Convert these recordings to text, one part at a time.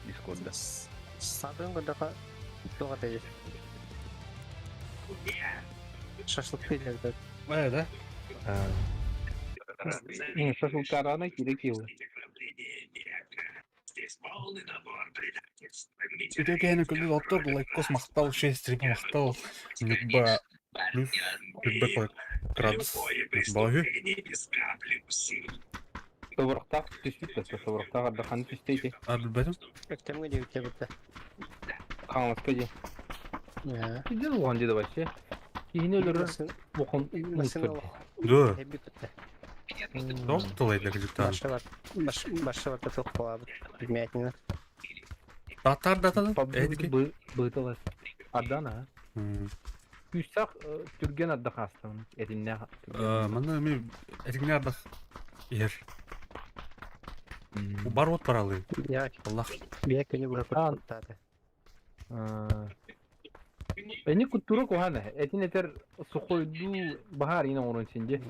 Дискорда. Саатын көрдөхө туох этэй? Шашлык дииллэр. Э, да? Шашлыктарана киирэ киирэ. Үтө кэһини күлү оттор лайкос махтал 6 стрим махтал Ньурба плюс Ньурба градус Ньурба Собурахтаах түспүт да собурахтаах ардахан түстэ ити. А билбэтим. Өктөмҥө диэбиттэ бутта. Хаҥаласка дии. Киден улахан дии вообще. Киһини өлөрөр бохон Массыына Да. Эбит бутта. Тоқ тылайда кылыктаан. Башы барта туох буолаабыт. Вмятина. Татар датаны? Эдики? Быытылар. Ардан а. Күүстээх түргэн ардах аастан этиннээх. Манна эми этиҥнэ ардах иһэр. Бар от баралы. Аллах. Бия күнү быһа куттаата. Эни куттура куһаана. Этин этер сухойдуу баһаар иин оҥорон син дии.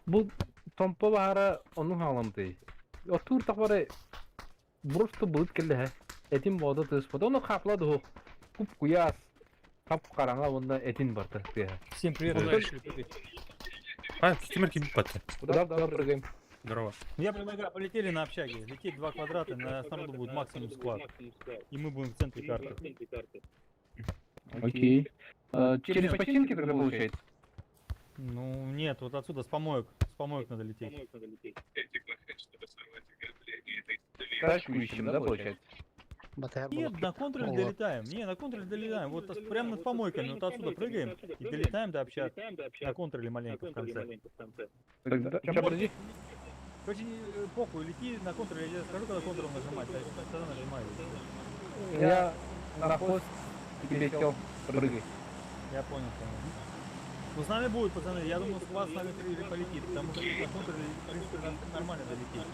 Бу томпо баһаара ону хаалымтый. Оттуур тахбары Просто былыт кэллэһэ. Этин боото тыаспата. Ону хаапла дуһу. Куп куйаас, хап хараҥа уонна этин барта тыаһа. Всем привет, Куда куда решили прыгать? А, кимер ким патта. Куда куда прыгаем? Здорово. Ну, я предлагаю, полетели на общаге. Лететь два квадрата, на народу будет максимум склад. И мы будем в центре карты. Окей. Через починки тогда получается? Ну, нет, вот отсюда с помоек. С помоек надо лететь. Тачку ищем, да, получается? Батайар Нет, на контроле Ого. долетаем. Не, на контроле долетаем. Вот прямо над помойками. Вот отсюда прыгаем и долетаем до общак. На контроле маленько в конце. Тогда... Сейчас, подожди. Короче, похуй, лети на контроле. Я тебе скажу, когда контрол нажимать. Тогда нажимай. Я на хвост тебе сел. Прыгай. Я понял, понял. Ну, с нами будет, пацаны. Я думаю, склад с нами полетит. Потому что на контроле, в принципе, нормально долетит.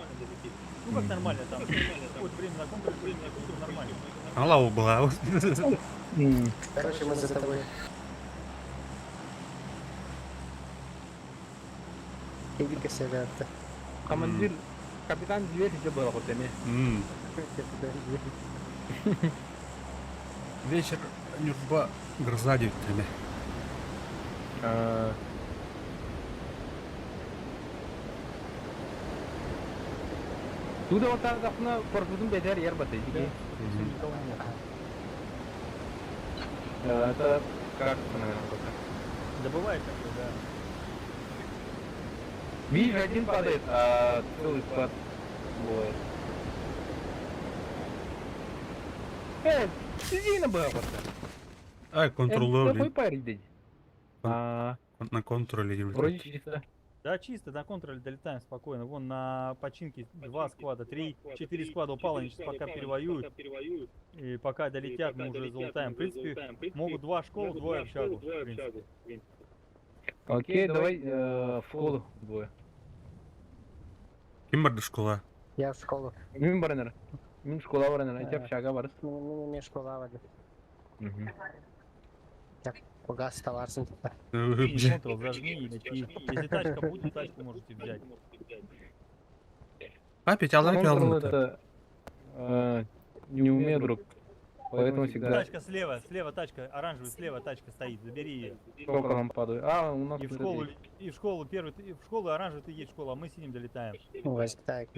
Ну, как нормально там. Какое-то время на контроле, время на контроле нормально. Алау была. Короче, мы за тобой. Иди-ка сюда. Командир, капитан дверь где была вот эми. Вечер Нюрба гроза девяттеме. Туда отардахна корпусун бетер ер баты. Да, никого нет. Это как, наверное, пока. Да бывает такое, да. Видишь, один падает, а целый склад бывает. Иди на Б просто. А, контроллер. Какой парень дядь? А, На контроле. Вроде чисто. Да, чисто, на контроле долетаем спокойно. Вон на починке два склада, три, четыре склада упало, они сейчас пока перевоюют. И пока долетят, мы уже залутаем. В принципе, могут два школу, двое общагу. В принципе. Окей, давай в школу двое. Ким барды школа? Я в школу. Мин баранар. Мин школа баранар, а тебя общага барыс. Мин школа барды. Кугас табарсың. Контрол зажми и лети. Если тачка будет, тачку можете взять. А, пять аллах Контрол это не умею, друг. Поэтому всегда Тачка слева, слева тачка, оранжевый, слева тачка стоит, забери ее. соколом падаю. А, у нас И в школу, и в школу первый, и в школу оранжевый ты едешь в школу, а мы синим долетаем. Возникает.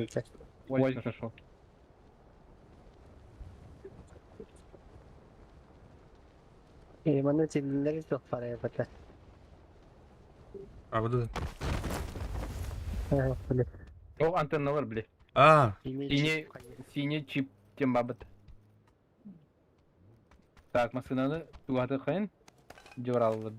Очень хорошо. И маны телелер жоқ бар ебата. А, вот это. О, антенналар, бля. А, Синий чип тем бабыт. Так, машинаны тугаты хайын. Жоралды.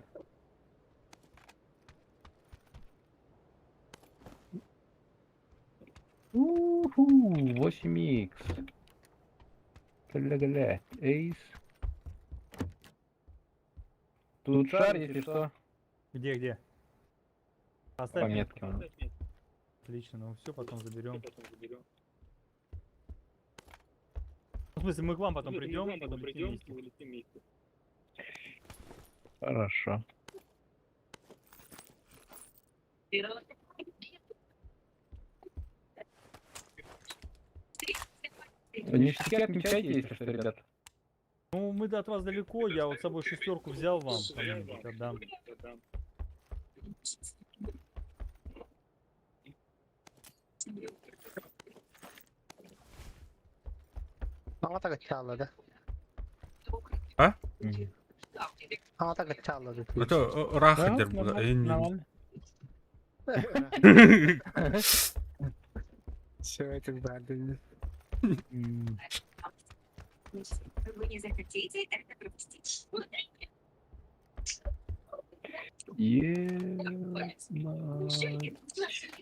Уху, 8х. Гля-гля, эйс. Тут шар, если что. Где, где? Оставь. Пометки. он. Отлично, ну все, потом заберем. В смысле, мы к вам потом придем, улетим вместе. Хорошо. Ништяки отмечайте, если что, ребят. Ну, мы от вас далеко, я вот с собой шестерку взял вам, кому-нибудь отдам. Аңа так чалады. А? Аңа так чалады. Это рахадер. Нормально. Все это барды. Вы не захотите это пропустить.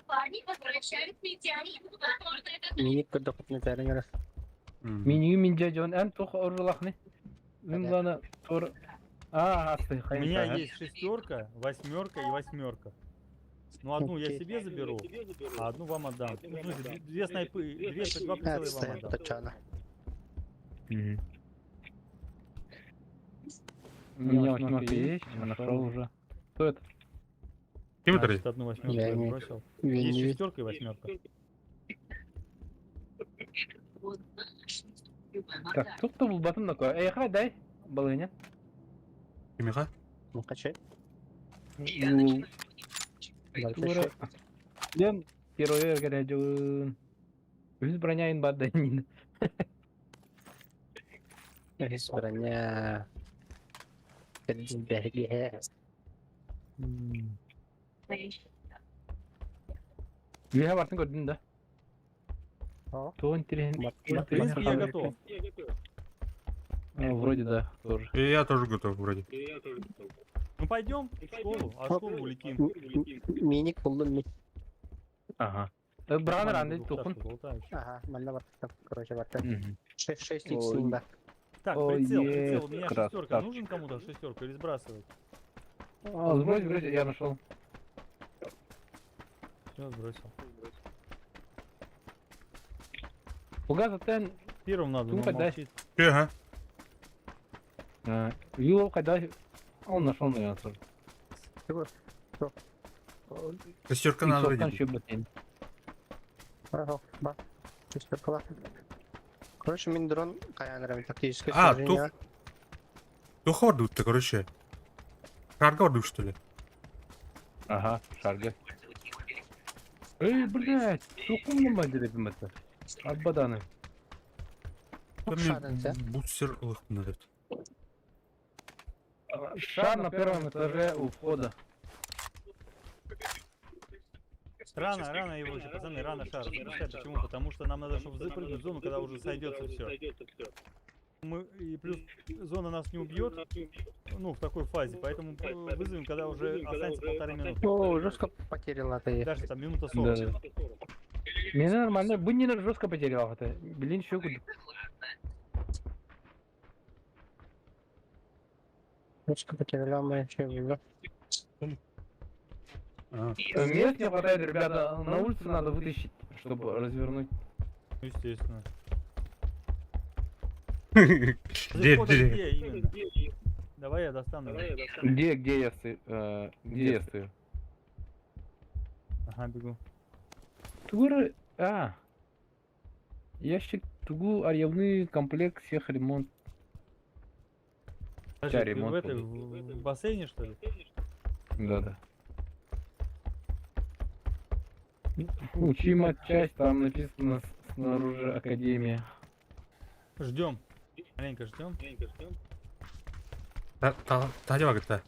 Парни возвращают метеорит. Возможно, это Миник көдө көтнө Меню миндя жон ән тоқ орулахны. Мин тур. А, асты, У меня есть шестерка, восьмерка и восьмерка. Ну, одну я себе заберу, а одну вам отдам. Ну, в смысле, две снайпы, две, два прицела я вам отдам. У меня восьмерка есть, я нашел уже. Кто это? Ким Значит, одну восьмерку я бросил. Есть шестерка и восьмерка. Так, тут кто был батон такой? Эй, хай, дай. Балыня. Кимиха? Ну, качай. Дем, первый горячий. Үс броня ин бада нин. Үс броня. Үйе бартын көрдүн да. То интересно. В принципе, я готов. Вроде да, тоже. И я тоже готов вроде. Ну пойдем в школу, а в школу улетим. Миник булдum. Ага. Бранер анды тухун. Ага, манна бар. Короче, бар. 6 6 х бар. Так, прицел, прицел. У меня шестерка. Нужен кому-то шестерку или сбрасывать? А, сбрось, сбрось, я нашел. Все, сбросил. Угаза тен. Первым надо, но молчит. Ага. Юлов когда он нашел, наверное, тоже. Шестерка надо. Ага, ба. Шестерка. Короче, мин дрон каянырым тактическое А, тух. Тухорду-то, короче. Шаргорду, что ли? Ага, шарга. Эй, блядь, тухум на мадере это. Аббаданы. Шарын сэ. Бутсер ылыхпын эбит. Шар на первом этаже у входа. Рано, рано его еще, пацаны, рано шар запускать. Почему? Потому что нам надо, чтобы запрыгнуть в зону, когда уже сойдется все. Мы, и плюс зона нас не убьет, ну, в такой фазе, поэтому вызовем, когда уже останется 1,5 минуты. О, жестко потеряла ты. Даже там минута 40. Да. Меня нормально, бы не жестко потерял это. Блин, еще куда. Жестко потеряла моя чего. А, Мест не хватает, ребята, на улицу надо вытащить, чтобы развернуть. Ну, естественно. Где, Вход где? где именно? Давай я достану. его. Где я стою? Где я стою? Ага, бегу. Тугуры... А. Ящик Тугу, арьявный комплект, всех ремонт. Подожди, ты ремонт в, этой, будет. в бассейне, что ли? Да-да. Учима часть, там написано снаружи Академия. Ждем. Маленько ждем. Та та та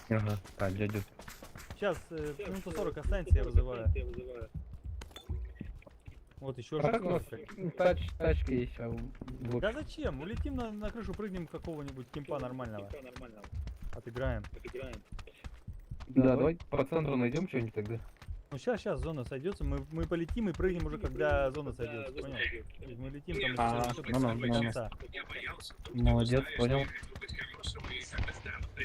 Ага, так, дядя. Сейчас, минута 40 останется, я вызываю. Вот еще А так у нас жестко. тачка есть, а в Да зачем? Улетим на крышу, прыгнем какого-нибудь кемпа нормального. Отыграем. Да, давай по центру найдем что-нибудь тогда. Ну сейчас зона сойдется, мы полетим и прыгнем уже, когда зона сойдется, понял? То есть мы летим там А, всё ну-ну, до ну-ну. конца. Молодец, понял.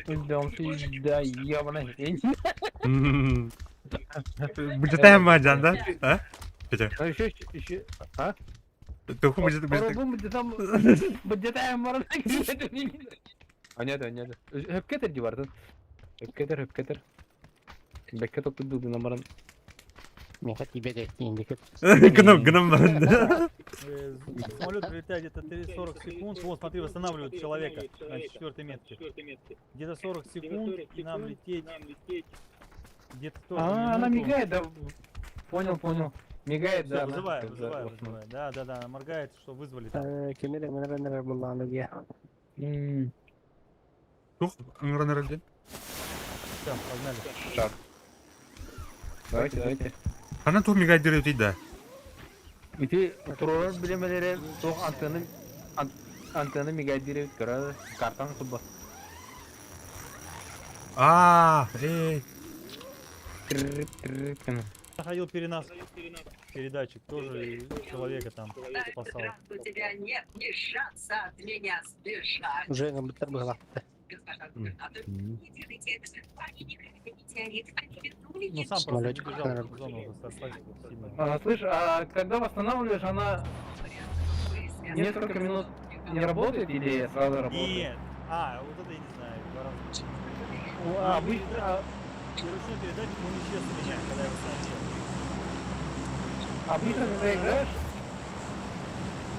Идем, да, явно. Бюджетаем мадян, да? А? Петя, А еще, еще, а? ты хуй бюджет, бюджет. Порубум, где там, где там, А нет, нет. Хөпкетер дивардын. Хөпкетер, хөпкетер. Бекке топту дылдын амаран. Меха тебе де индикет. Гном, гном баран. Самолет прилетает где-то 40 секунд. Вот, смотри, восстанавливают человека на четвертой метке. Где-то 40 секунд, и нам лететь где-то тоже А, она минуту. мигает, да. Понял, понял. Мигает, Всё, да. вызываю, она, вызываю, когда вызываю. Да, да, да, она моргает, что вызвали там. Кемере мене булланы ге. М, Тух, ыңран эрелден. Все, погнали. Давайте, давайте. Ана тух мигай дирет да. Ити туророр билемелери туох антенны антенны мигает дире көрө картан кубба. А, эй. Заходил перенос. Передатчик тоже человека там На этот спасал. раз у тебя нет ни шанса от меня сбежать. Уже быттар была. Госпожа губернатор, не делайте этого. Они никогда не теорит. Они вернули Ну сам просто не Самолетик, бежал наверное. в зону уже сосать сильно. А, слышь, а когда восстанавливаешь, она несколько минут не работает или сразу работает? Нет. А, вот это я не знаю. Два раза. А, обычно, И ручной передатчик, он исчез у меня, когда я восстановил.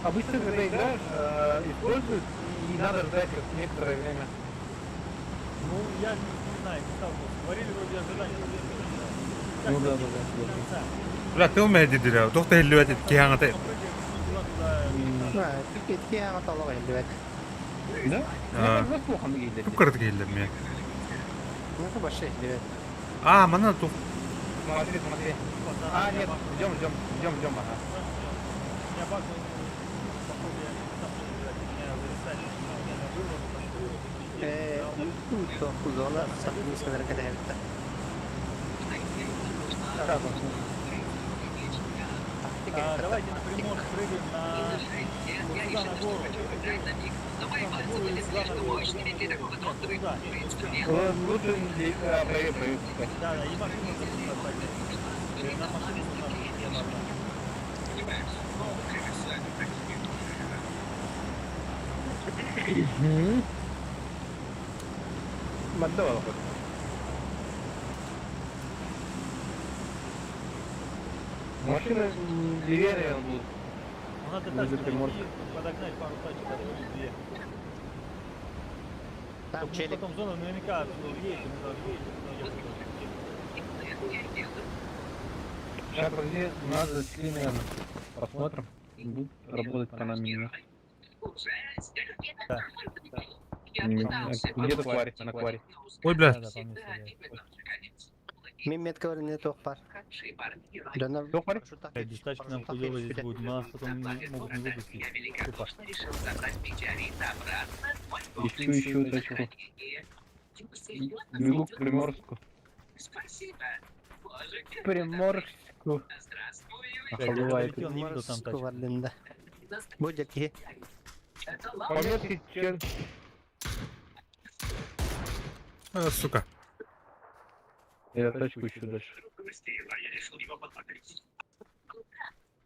обычно, когда играешь, используют и надо ждать как некоторое время. Ну, я не знаю, не сталкивался. Говорили вроде ожидания. Ну да, да, да. Бля, ты умеешь дирет. Тух ты лүет киаңаты. А, тики тики ага элбет. Да? А. Ну, плохо мигает. Тух кырды келдим мен. Ну это вообще элбет. А, мана тух. Смотри, смотри. А, нет, ждем, ждем, ждем, ждем, ага. Я баг, походу, я не сам буду играть, меня зависали, я на выводу, То зона сабмиссия кадебит. А, давайте на примор прыгаем на... Вот Я сюда, решила, на что гору. хочу сыграть на миг, но мои На пальцы гору были и сюда на слишком гору. мощными для такого тонкого Туда. инструмента. Лучше правее, правее. Да, да, и машину запускать. Нам машину нужна, чтобы одна. Маддавала хоть. Машина деревья будут. Ну, надо Возле тачку Приморска. найти, подогнать пару тачек, одну или две. Там Чтобы челик. потом зона наверняка отсюда уедет, и мы должны ехать. Сейчас, подожди, нас засекли, наверное. Посмотрим. Будут работать по нам или нет. Да. Где-то квари, на квари. Ой, бля. Да, да, по мне стреляют. Мин метка бар не туох баар. Дьоннор Туох баар? Блядь, без тачки нам хуёво здесь будет, нас потом не, могут не выпустить. Тупо. Ищу, ищу тачку. Бегу к Приморску. Приморску. Блядь, я Охуевает. долетел, не видел там тачку. Вардында. Бу дьэки. Пометки, чел. А, сука. Я тачку ищу дальше.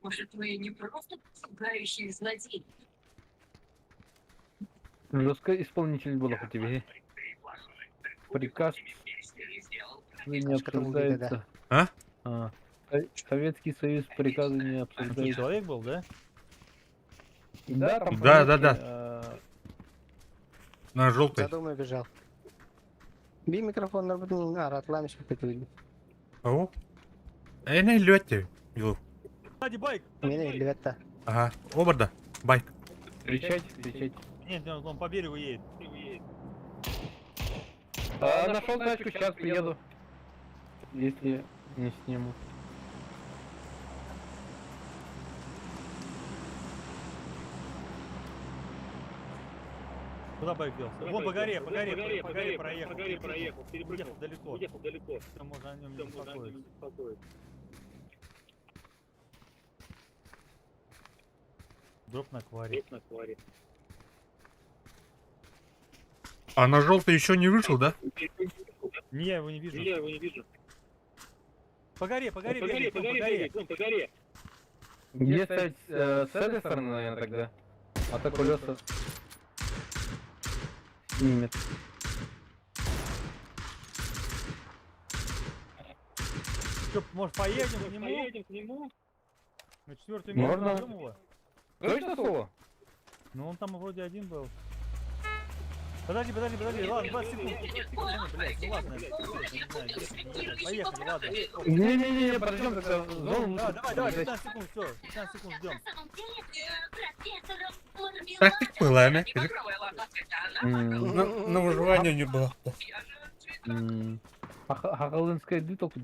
Может, вы не просто пугающий злодей? Жестко исполнитель был у тебя. Приказ не Тачка там убита, да. обсуждается. А? А. Советский Союз приказы не Там что, обсуждается. человек был, да? Да, там Да, да, да. э, На желтый. За дом убежал. Би микрофон работал, а ратлам еще Ау. Эй, не лёте. Юл. Сзади байк! Меня ребята. Ага. Обарда. Байк. Встречайте, встречайте. Нет, он по берегу едет. А, нашел тачку, сейчас приеду. Если не сниму. Куда байк делся? Вон по горе, по горе, по горе проехал. По горе проехал, перепрыгнул. далеко. Уехал далеко. Все, можно о нем не беспокоиться. Дроп на кваре. А на желтый еще не вышел, да? Не, я его не вижу. я его не вижу. По горе, по горе, бегает, вон по горе. Где ставить? С этой стороны, наверное, тогда. А то колеса снимет. Чё, может, поедем к нему? Поедем к нему. На четвертую метку Можно. найдем его? Точно слово? Ну он там вроде один был. Подожди, подожди, подожди, ладно, 20 секунд. Ну, блядь, ну ладно, я не знаю, Поехали, ладно. Не-не-не, подождем тогда в зону. Да, давай, давай, 15 секунд, все, 15 секунд ждем. На самом деле, профессором Тактик была, не? На выживание не было. Хахалынская ды только.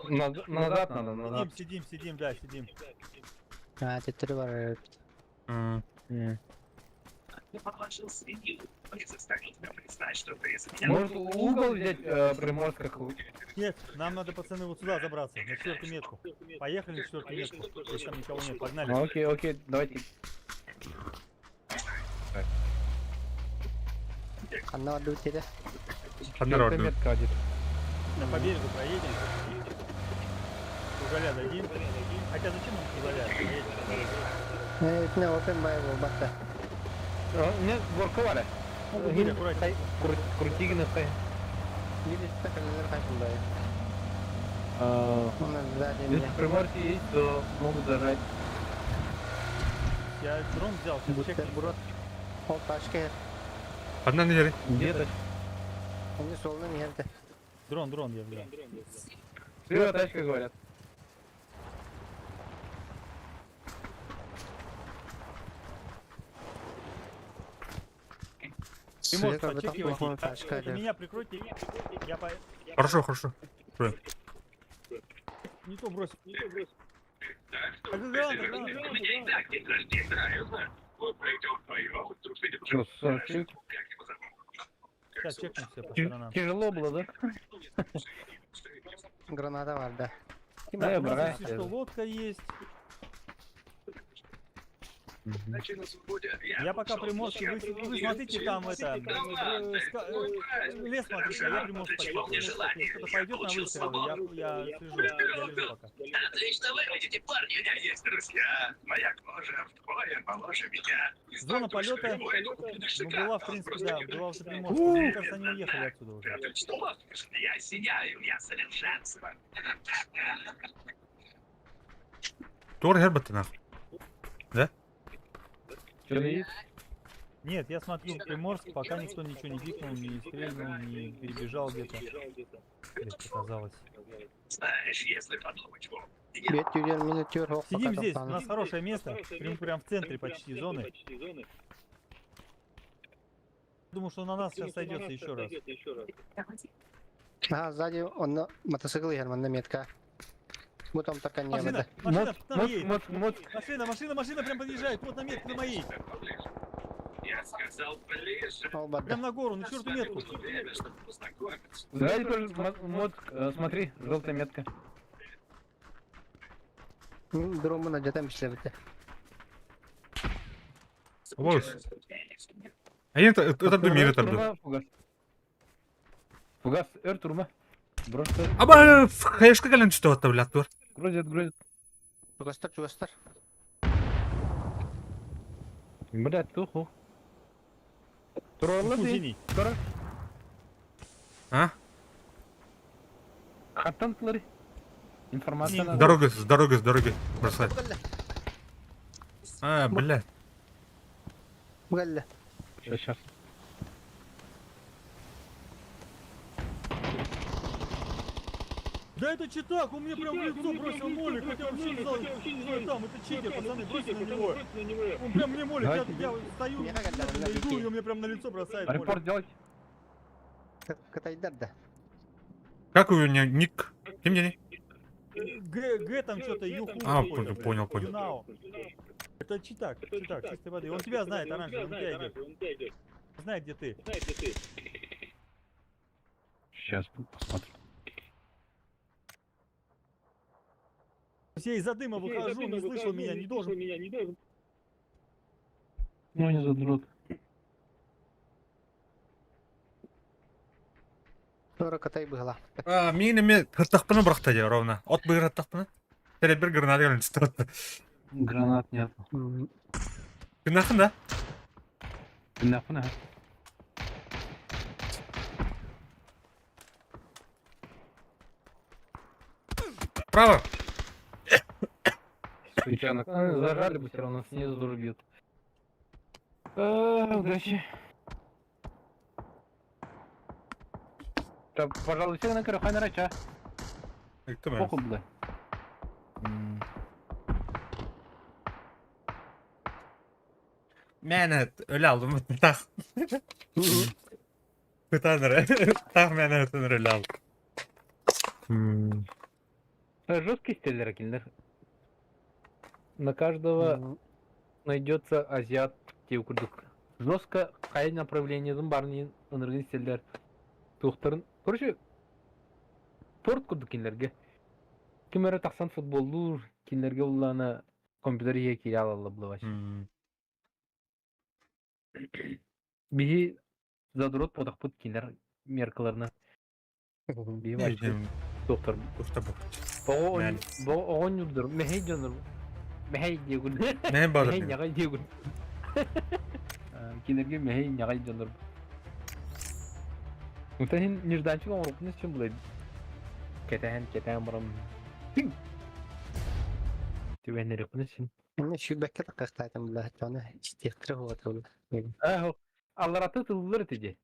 Назад надо, назад. Сидим, сидим, сидим, да, сидим. А, теперь бар. М. Может угол взять Приморска? Нет, нам надо, пацаны, вот сюда забраться, на четвертую метку. Поехали на четвертую метку, если там никого нет, погнали. Окей, окей, давайте. Анна орду тебе. Одна Четвертая родная. метка один. Да, по берегу проедем. Уголя дадим. Хотя зачем нам уголя? Поедем. Не, open by бата. Нет, горковали. Могут быть аккуратнее. Крутигнов. Видишь, так или Он сзади Если меня. в Приморске есть, то могут зажать. Я дрон взял, сейчас чекнем. Бутерброд. Ол тачка. Одна неделя. Где-то. Они солны нерде. Дрон, дрон я взял. Слева тачка, говорят. Ты можешь подчекивать. Тачка. Это Меня прикройте. Я по... Хорошо, хорошо. Не то бросил. Не то бросил. А, граната, граната. Чё, сорок Сейчас чекнем все по сторонам. Тяжело было, да? Граната бар, да. Да, я У нас, браю. если что, лодка есть. Я пока Приморский, вы смотрите там это, лес смотрите, а я Приморск почекаю. Если кто-то пойдет на выстрелы, я слежу, я лежу пока. Отлично выглядите, парни, у меня есть друзья. Моя кожа вдвое моложе меня. Зона полета, ну, была, в принципе, да, была уже Приморская. Мне кажется, они уехали отсюда уже. Отлично ловкость, я сияю, я совершенство. Тор Герберта нахуй. Что есть? Нет, я смотрю Приморск, пока никто ничего не пикнул, не стрельнул, не перебежал где-то. Блядь, показалось. Знаешь, если подумать, во, Бет юдер, мин өтүөр, хоқ Сидим пока здесь, у тоқтаным. нас хорошее место. Прям, прям в центре почти зоны. Думаю, что на нас сейчас сойдется еще раз. Ага, сзади он мотоцикл иһэр, манна метка. Бу там такая не Машина, бада. машина, Мод, к нам мод, едет. мод, мод. Машина, машина, машина прям подъезжает. Вот на метке на моей. поближе. Я сказал ближе. Ол барды. Прям на гору, на С черту нами метку. нужно время, чтобы познакомиться. Сзади тоже мод, смотри, желтая метка. Дромун адьятан бишлебите. Олос. А это это мир Өр это турма, фугас. Фугас, өр турма. Просто Аба хаешка кэлэн түстэ блядь тур. грузит, грузит. Чугастар, чугастар. Блядь, туху. Туралла Фу, ты. синий. Скоро. А? Хаттан тылары. Информация С надо. Дорога, с дороги, с дороги. Бросай. Бугалла. А, блядь. Бугалла. Сейчас, сейчас. Да это читак, он мне прям в лицо бросил молик, хотя вообще не знал, что я там, это читер, пацаны, бросили на него. Он прям мне молик, я, Давайте. я стою, Не, как это, медленно иду, на и он мне прям на лицо бросает молик. Репорт делать. Кытайдар да. Как у него ник? Кем мне? Г, Г там что-то, юху. А, какой-то, понял, блядь. понял, понял. Юнао. Это читак, читак, чистой воды. Он тебя знает, оранжевый, он тебя идет. Знает, где ты. Сейчас посмотрим. То есть я из-за дыма выхожу, не слышал меня, не должен. Ну, не задрот. Тора кытай быгала. А, мин эме хаттахпына бырахта дии ровно. От быгыр хаттахпына. Теребир гранат кэлэн түстэ. Гранат нет. Гынахын да? Нахуй, нахуй. Право. Сучанок. А, зажали бы все равно, снизу тоже бьют. А, удачи. Так, пожалуй, все на крыхай рача. Кто мен? Похуй, бля. Мен өлө алдым. Так. Кытаныр. Так мен өлө алдым. Жесткий стиль, Ракельнер. На каждого найдется азиат курдук. Жестко хай направление барни ыныргын стильдер. Тухтарын. Короче, спорт курдук кинлерге. Ким эрэ тахсан футболлуур, кинлерге уллана компьютер ие кире алалла булавач. Биһи задрот подахпыт кинлер меркаларына. Биһи вообще доктор. Туфта бу. Боо оҕонньурдур, мэһэй дьонур. Мэһэй диэгун. Мен бадыр. Мэһэй ньаҕай диэгун. Кинерге мэһэй ньаҕай дьонур. Утаһин нежданчик оҥоруппун чем булай. Кэтэһэн кэтээн барам. Түбэннэриппин син. Мен шүбәккә тақақтайтым була. Чоны истиқтірі хугата була. Аа, аллараты тыллар этиди.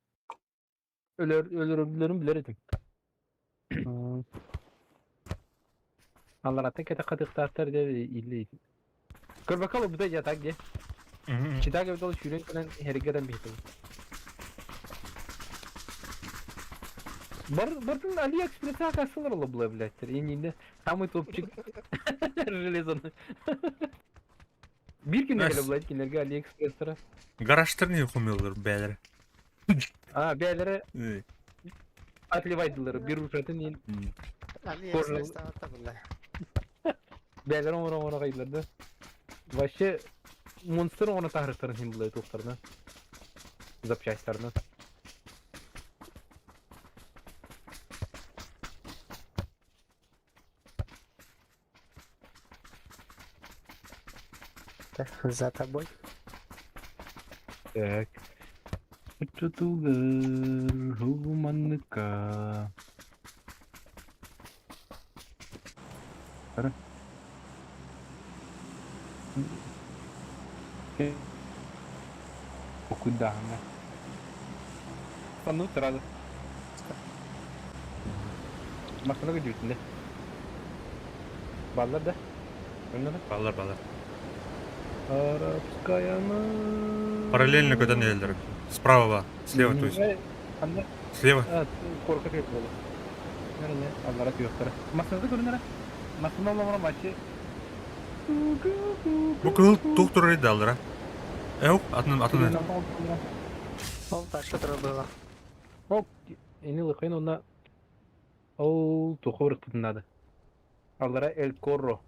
Өлөр өлөрөлөрүн билер этим. Аллараты кэте катыктааттар деп илли. Көр бакалы бу да ятак де. Читага битол шүрен кэлэн хергеден битол. Бар бартын Алиэкспресс акасылар ола була блядь. Ининде самый топчик железоны. Бир күн эле блядь кинерге Алиэкспресс Гаражтар не хумилдер бәлер. А, бәлере отливайдылар бир ушатын ин. Алиэкспресс та була. Бәлере оңор оңор кайдылар да. Вообще монстр оңор тахрыктарын хим булай тухтарына. Запчастьтарына. За тобой. Так. Учутугар, хуманныка. Ара. Кукуйдааһыҥҥа. Санныбыт сразу. Массыына күдьүүтүнэ. Баллар да? Онно да? Баллар, баллар. Арабская Параллельно көтөн иһэллэр. Справа, слева, то есть. Ханна? Слева. Корка түһүк буолла. Нөрүнэ, аллара түһүөхтэрэ. Массыната көрүнэрэ. Массыына олоҕура маччы. Бу кыһыл туох турар да аллара? Эу, атын атын. Ол ташка турар быһыылаах. Ол ини лыхын онно ол туохха барыахпытын наада. Аллара Эль Корро.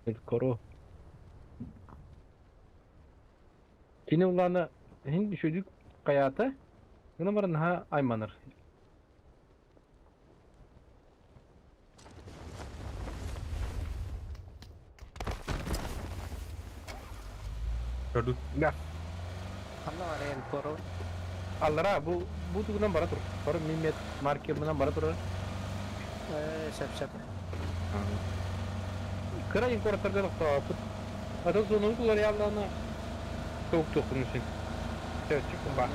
Эль Корро. Кини улаана иһин үчүгүйдүк хайаата, гынан баран наһаа айманар. Көрдүк. Да. Ханна бар Эль Корро? Аллара бу бу тугунан бара тур. Бары мимет маркерынан бара турар. Ээ, сөп сөп. Кыра инкораттарга тохтооппут. Атын сонун уларыйаллаана токтуохпун син. Чөччүк баар.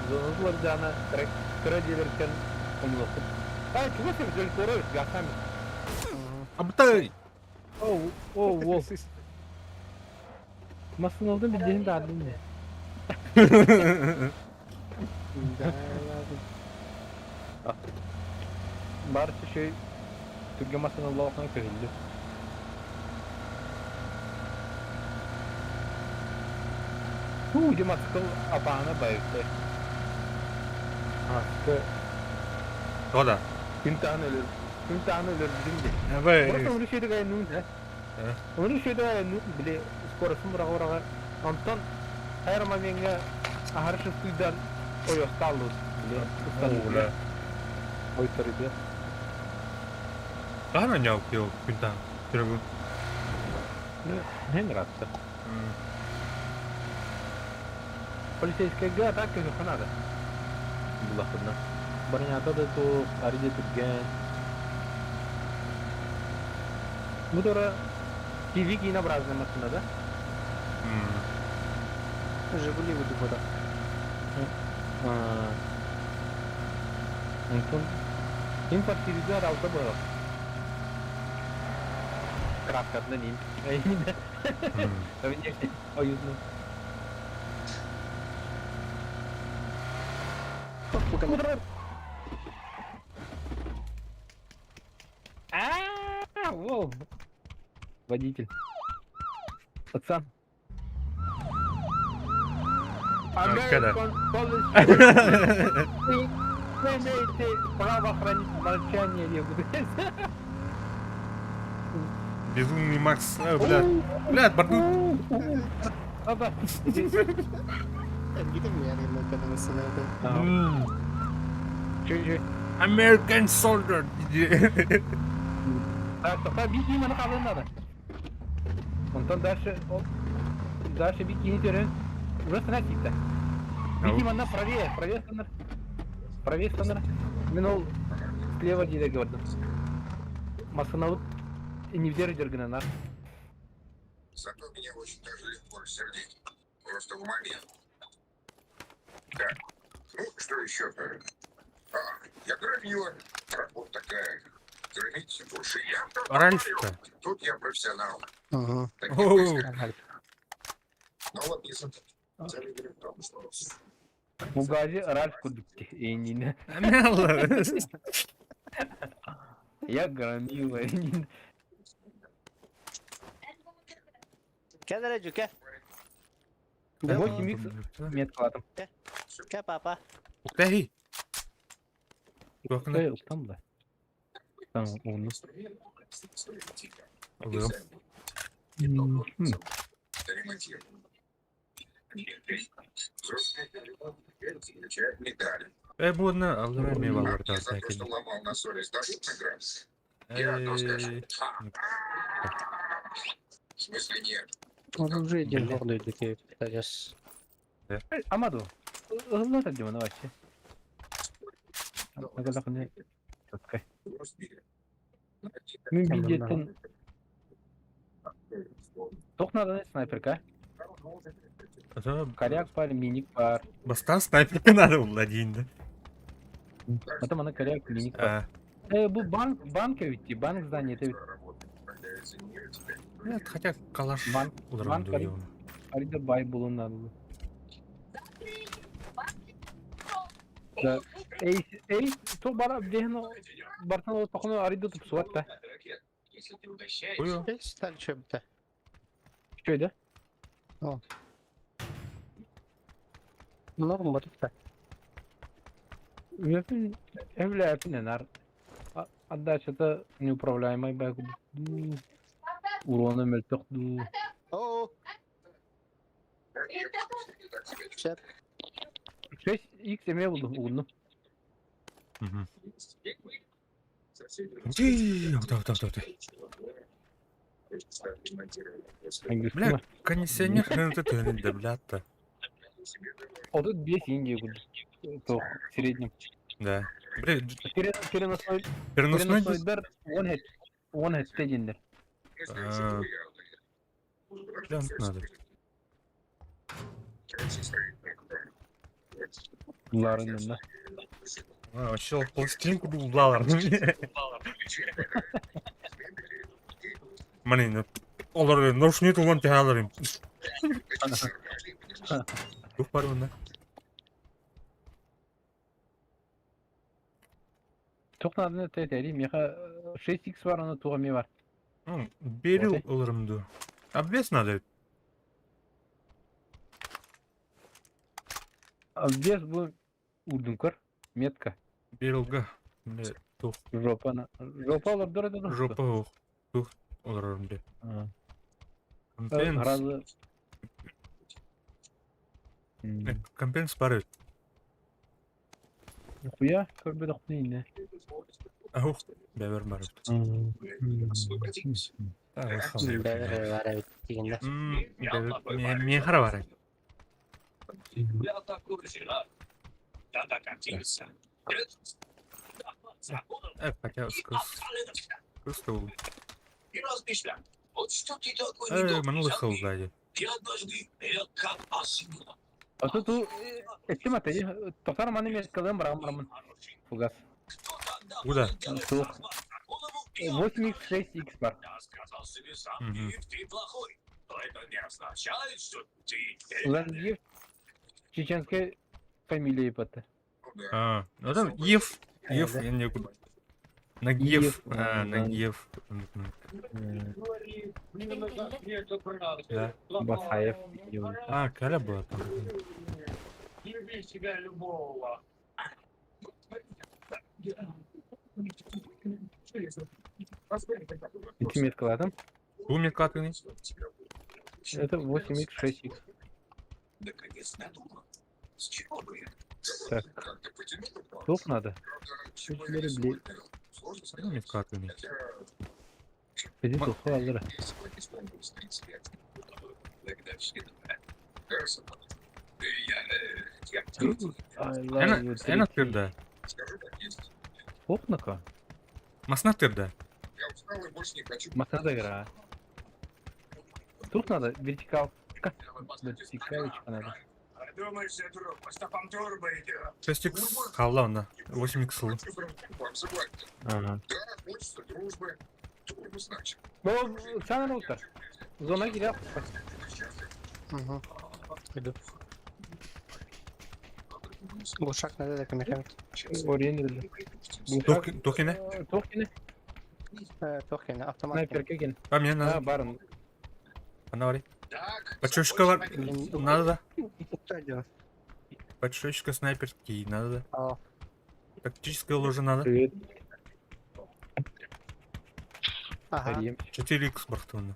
Зонун уларыйдаана кыра кыра дьиэлэртэн хомулуохпут. Ай, чугас эбит, Эль Корро эбит, гаасаан эбит. Абытай! Оу, оу, оу. Массыыналарын билдиһин даардым не. Бар үчүгэй түргэн массыыналаахына көһүллү. Уу, дьэ маскыл апаана байыптай. Аскы Тоҕо да? күн таһын өлөр күн таһын өлөрбүтүм дии. Абай. Просто onu şeyde gaynun he. Onu şeyde gaynun били скоростун быраҕа-быраҕа онтон хайа момеҥҥа аһары шыстыйдан ойуостааллыбыт били Бля. ойторуйда. Хаһан оонньообут күн таһын? Түрөгү. Не нравится. Полицейскайга так көһүөххэ наада. Буллахпытына. Бронята да туох, арыйда түргэн. Бу тура TV кинообразная машина, да? Жигули выдумана. Онтон импорт телевизор алта буолар. Краскатынан им. Ойузну. А, воу. Водитель. Пацан. Когда? Вы имеете право хранить молчание, я буду. Безумный Макс. А, бля. Бля, бардут. Опа. Чү-чү. American Soldier. Так, тоқта биир киһи маны хаалыан наада. Онтон дальше дальше биир киһи төрөн уже сына тиийдэ. Биир киһи манна правее, правее станар. Правее станар. Мин ол слева диэки бардым. Массыынабыт иннибитигэр дьаргынанар. Зато меня очень даже легко рассердить. Просто в момент. Так, ну, что еще? А, я громила. Работа такая. Громить больше я. Ральф-то. Тут я профессионал. Ага. Таких Оу. быстро. Но вот не Цель игры в том, что Бугази Ральф курдук иннинэ. Я громила. иннинэ. Кэл эрэ дьүкэ. 8 икс меткалатым. Кэ папа. Уктэһи. Туохна. Эй, уктам да. Там уну. Алыам. ремонтирован. Взрослые медали. Э, бу одна аллара эмиэ баллар Мне за таастаах то, что кэллэ. ломал на совесть, дадут награду? Я одно скажу. Э, В смысле нет. Он уже один гордый такие, пиздец. Амаду. Ылла димана вообще. Четкай. Мен билдеттен Туох нааданы снайперка? Это Коряк бар, миник бар. Бастаан снайперка надо булла диин да. Это мана коряк, миник бар. Бу банк, банк эбит банк здание это Нет, хотя калаш Банк, уларан банк Арида бай булун надо. Да. Эй, эй, то бара дехно бартан тохно арида тупсуат та. Уйо. Сталь чөбүтэ. Что это? Норм барыта. Эвляпин нар. Отдача-то неуправляемый байк. Урона мөлтөх ду. Оо. Сөп. 6 x эме булду угунну. Бля, кондиционер хрен да бля-то. А тут 5 Индии будет. То в среднем. Да. Бля, Переносной переносной переносной он хет. Он хет дендер. Бля, надо. Ларынында. А, вообще пластилин курдук булалар. Манин, олар ношни тулан тягалар. Дух бар мында. Тоқнадыны тәтәри, меха 6x бар, аны туға ме бар. Ну, берил оларымды. Обвес надо. Обвес бу урдункор, метка. Берилга. Бля, тух. Жопа. Жопа олар дұры да. Жопа ох. Тух оларымды. Компенс. Разы. Компенс бар. Хуя, көрбе дохны Аух, бәбер бар. Бәбер бар эбит дигәндә. Мен хара бар. Хотя скус ол. Манулы хыл сзади. А тут эттим аты, тоқтар маны меткалым барам барамын. Фугас. Куда? 8x 6x бар. Лангиев чеченская фамилия ипаты. А, ну там Ев. Ев, я не куда. Нагиев. А, Нагиев. Да. Басаев. А, Каля была там. Люби себя любого. Эти меткалатым. Бу меткалатыны? Это 8x 6x. Так. Топ надо. Рублей. Бу меткалатыны. Иди туху алыр. Эн эн тырда. Хопнака. Масна тырда. Масна игра. Тут надо вертикал. Вертикалочка надо. 6x халла онда. 8x л. Ага. Ну, сана роутер. Зона киря. Угу. Иду. Глушак надо так механик. Ориентировали. Токине? Токине. Токине, автомат. Снайперка кен. А мне А, надо. барын. Ана бар. Подшечка бар. Надо да. Подшечка снайперский надо да. А, Тактическое ложе надо. Привет. Ага. 4x бахтуна.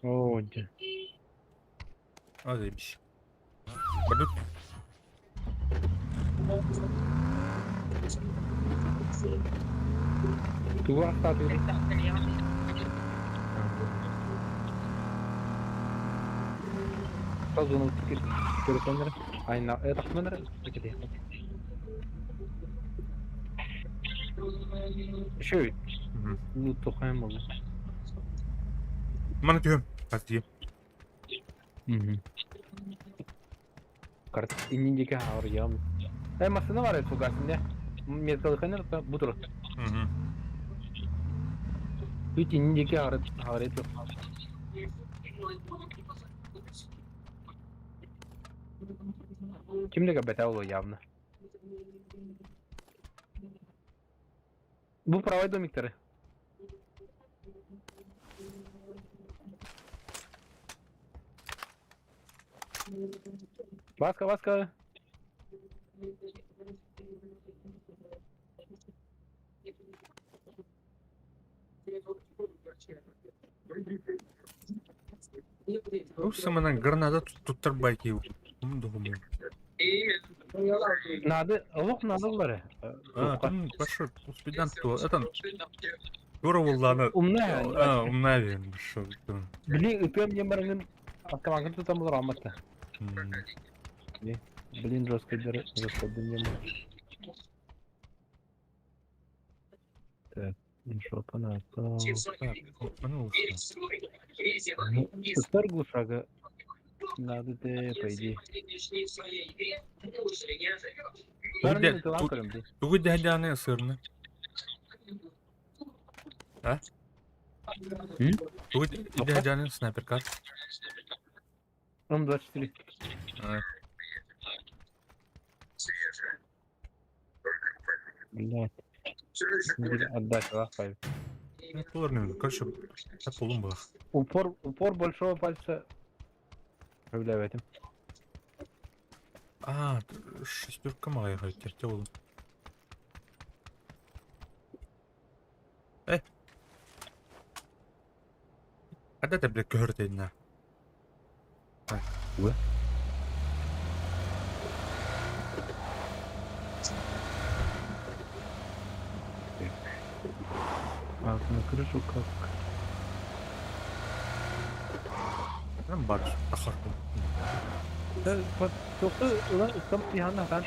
О, де. А, заебись. Бардут. Туга астаты. Зона телефоннар. Айна, это хманар. Еще Ну, тухаем был. Маны түһүм. Хас дии. Карт иннин диэки хаалар Э, массыына бар фугас не. Металлыханер бу турар. Үт иннин диэки хаалар Ким да көрбөтө ол явно. Бу правый домиктары. Васка, Васка. Ус саманан граната туттар байки. Ум дохуму. Надо, олох надо булары. А, там большой успедан то. Это Тура булланы. Умная. А, умная верно. Шо. Блин, үпем не барыңын автомагын тутам булар алматта. Блин, жестко дыр, жестко дым. Так, жопа на то. Ну, Туттар глушага. Надо ты, по идее. Бәрін тылан көрем ди. Тугу дәдәне сырны. А? Тугу дәдәне снайперка. М24. А. Блядь. Отдать, лахай. Короче, полум было. Упор, упор большого пальца. Проявляю этим. А, шестерка малая терте oldu. Э. Hadi de bile kör dedin ha. Уэ. А, на крышу как? Ben бар тахар. Да, тоқты ulan ıssam bir ben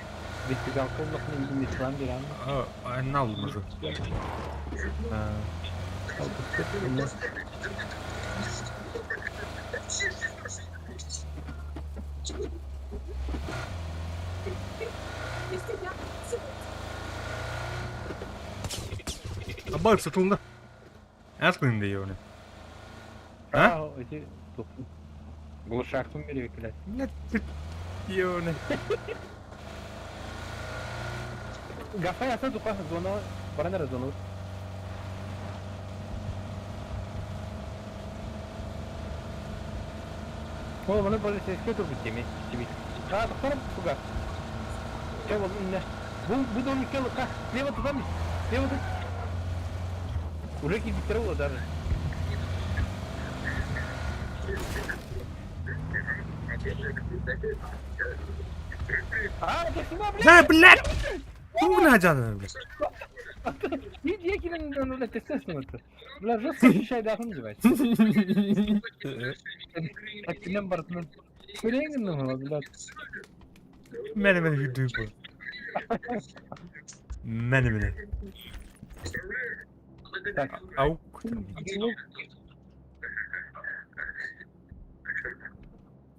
Вертикалка улахны мислан биран. А, анна уже. А бар сатылды. Атлын diyor onu. Ha? Эти Глушактын берекелер. Ne diyor onu. Гафа яса дука зона баранара зона. О, маны полицейский турбут теме. А, тохтор фугас. Че бол инне. Бу бу домикке лыка. Слева туда ми. Слева тут. Уже кидиктер даже. А, это сюда, блядь! Да, блядь! Тугна canım, блядь. Не килен, ну, блядь, естественно это. Бля, жестко ощущай дахын дебать. Так килен бартын. Көреңін, ну, блядь. Мені мені хүдүү bu. Мені мені. Так. Ау.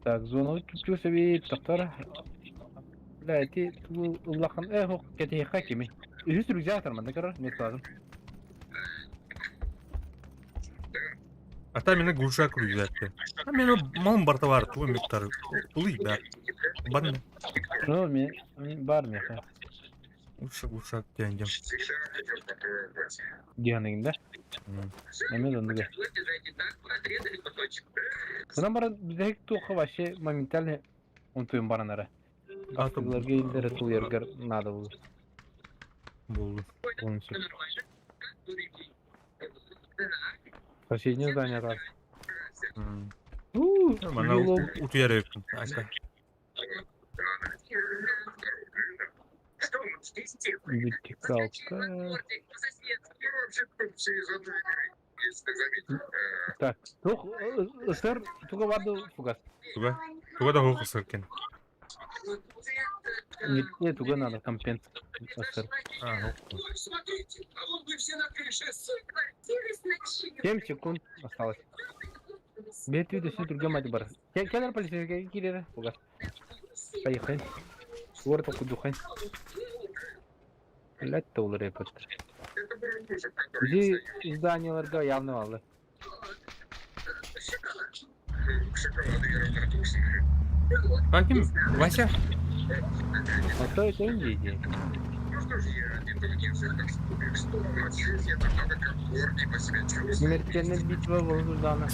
Так, зона түптүсөби тактар. Бля, эти улахан э хок кети хакими. Үһүс рюкзак тарман, да, мен lazım. А там меня глушак рюкзак. А меня малым барта бар, тугу миктар. Тулый да. Бар Ну, мен бар меха. Лучше глушак тянем. Дианегин, да? Эме донduга. Bundan bara bize туха вообще моментально он баранара. А то Ларга илдер тул ергер надо было. Булду. Полностью. Соседнее здание так. Мана утуяр өктүм. Айка. Вертикалка. Так, тух, сыр, туга барды фугас. Туга. Туга да хоқ сыркен. Нет, нет, туга надо компенс. Сыр. А, 7 секунд осталось. Бэт өссө түргэн мать бар. Кэлэр полицейскайга киирэрэ бугар. Поехали. Уор токудухай. Блять, толор эпэттер. Иди изданияларга явно алды. Каким? Вася? А то это Индия. Смертельная битва Волгодана.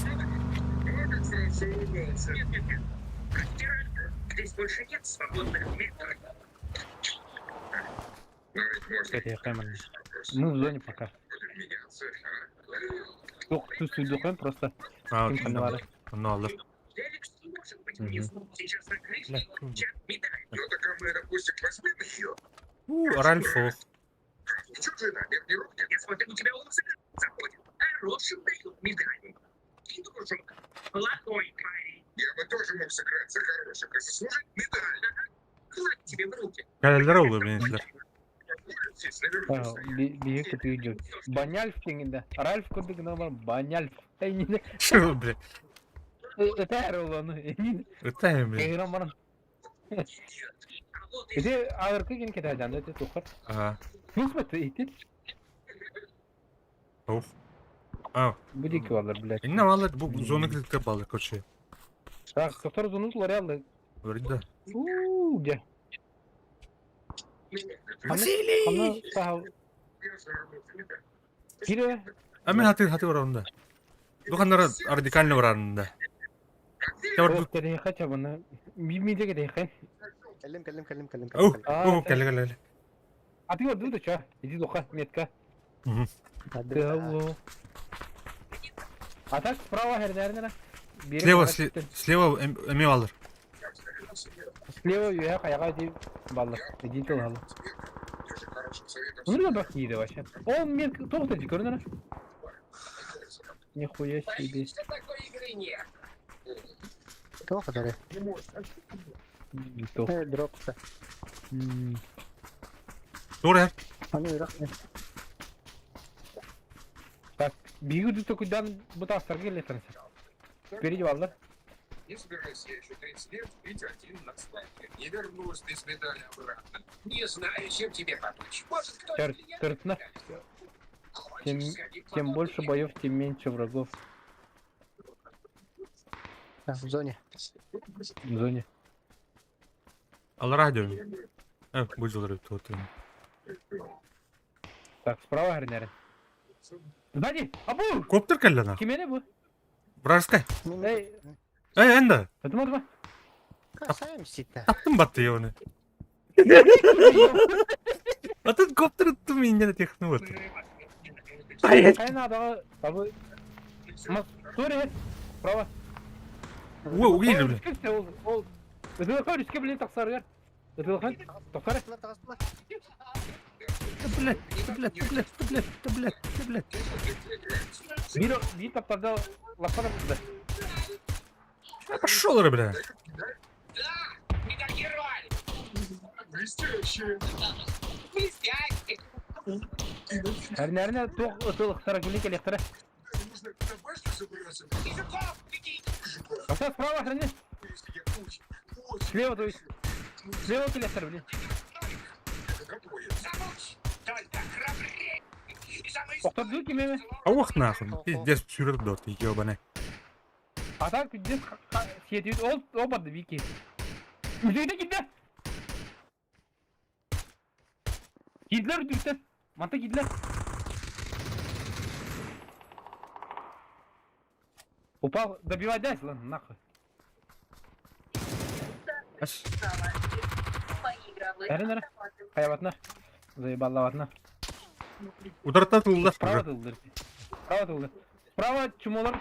Мы в зоне пока. Тух тус просто. А, Ким ханна баар. Онно аллар. У, Ральф ох. Кэлэллэр ол блин. Биһи кытыы Баняльф деңинде. Ральф курдук гына бар Баняльф. Эйнин. Что, блин? Этээр ол ону. Эйнин. Это блин. Кэһирэн баран. Ити агыркы кин кетажан эти тухар. Ага. Нусмат итил. Оф. А, Бу дики балар, блядь. инне алар бу зона киликте балар, короче. Так, доктор зону ларялы. Говорит, да. Уу, где? Василий! Аны сахал. Кире. А мен хаты хаты барамын Бу ханнара радикально барамын да. Ол кэриһи хотя бы на миде кэриһи. Кэллим, кэллим, кэллим, кэллим, Оу, кэллим. оу, кэллэ, кэллэ. А ты вот чё? Иди духа, метка. Ты А так справа хердернера. Слева, слева эме алыр. Слева я хаяга ди баллар. Иди тыл Ну да кииде вообще. Он мен тоғыз көрінер. Нихуя себе. Туох атары? Тоқ. Э, дропта. Тура. Аны үрэх. Так, бигү такудан бутастар келетен. Впереди баллар. Не собираюсь я еще 30 лет быть один на свадьбе. Не вернусь без медали обратно. Не знаю, чем тебе помочь. Может, кто Тер- Тертна. Тем, тем больше боев, тем меньше врагов Так, в зоне. в зоне. Алар радио. Э, бу жылар өтүп Так, справа хернерин. Сзади! Абу! Коптер кэллэ на. Кимени бу? Вражеская. Эй, Эй, энда. атма атма. Касаемся-то. Таптым батты его. А тут коптер ты меня техну вот. Кайна дағы табы. Мас, туре. Справа. О, угили, блин. Ол, ол. Ытылахан үске блин тақсаргар. Ытылахан, тақсар. Тағыстылар, тағыстылар. Да, блядь, да, блядь, да, блядь, да, блядь, да, блядь, да, блядь. Бир, бир таптарда лаппана да. Пошел, бля. Блестяще! Әрнәріне тоқ ытылықтара күлі келектара. Нужно на башню забираться. Аса справа храни. Если я очень, очень Слева, то есть. Слева келектар, блин. Тоқтап кимеме. А ох нахуй. Пиздец, сюрет дот, ебаный. А так пиздец сетит ол оба вики. Үдейді киді. Кидлер үдейді. Манта кидлер. Упал, добивай дай, ладно, нахуй. Ас. Әрі нәрі. Хаябатна. Заебаллаватна. Ударта тылда. Справа тылдыр. Справа тылдыр. Справа чумолар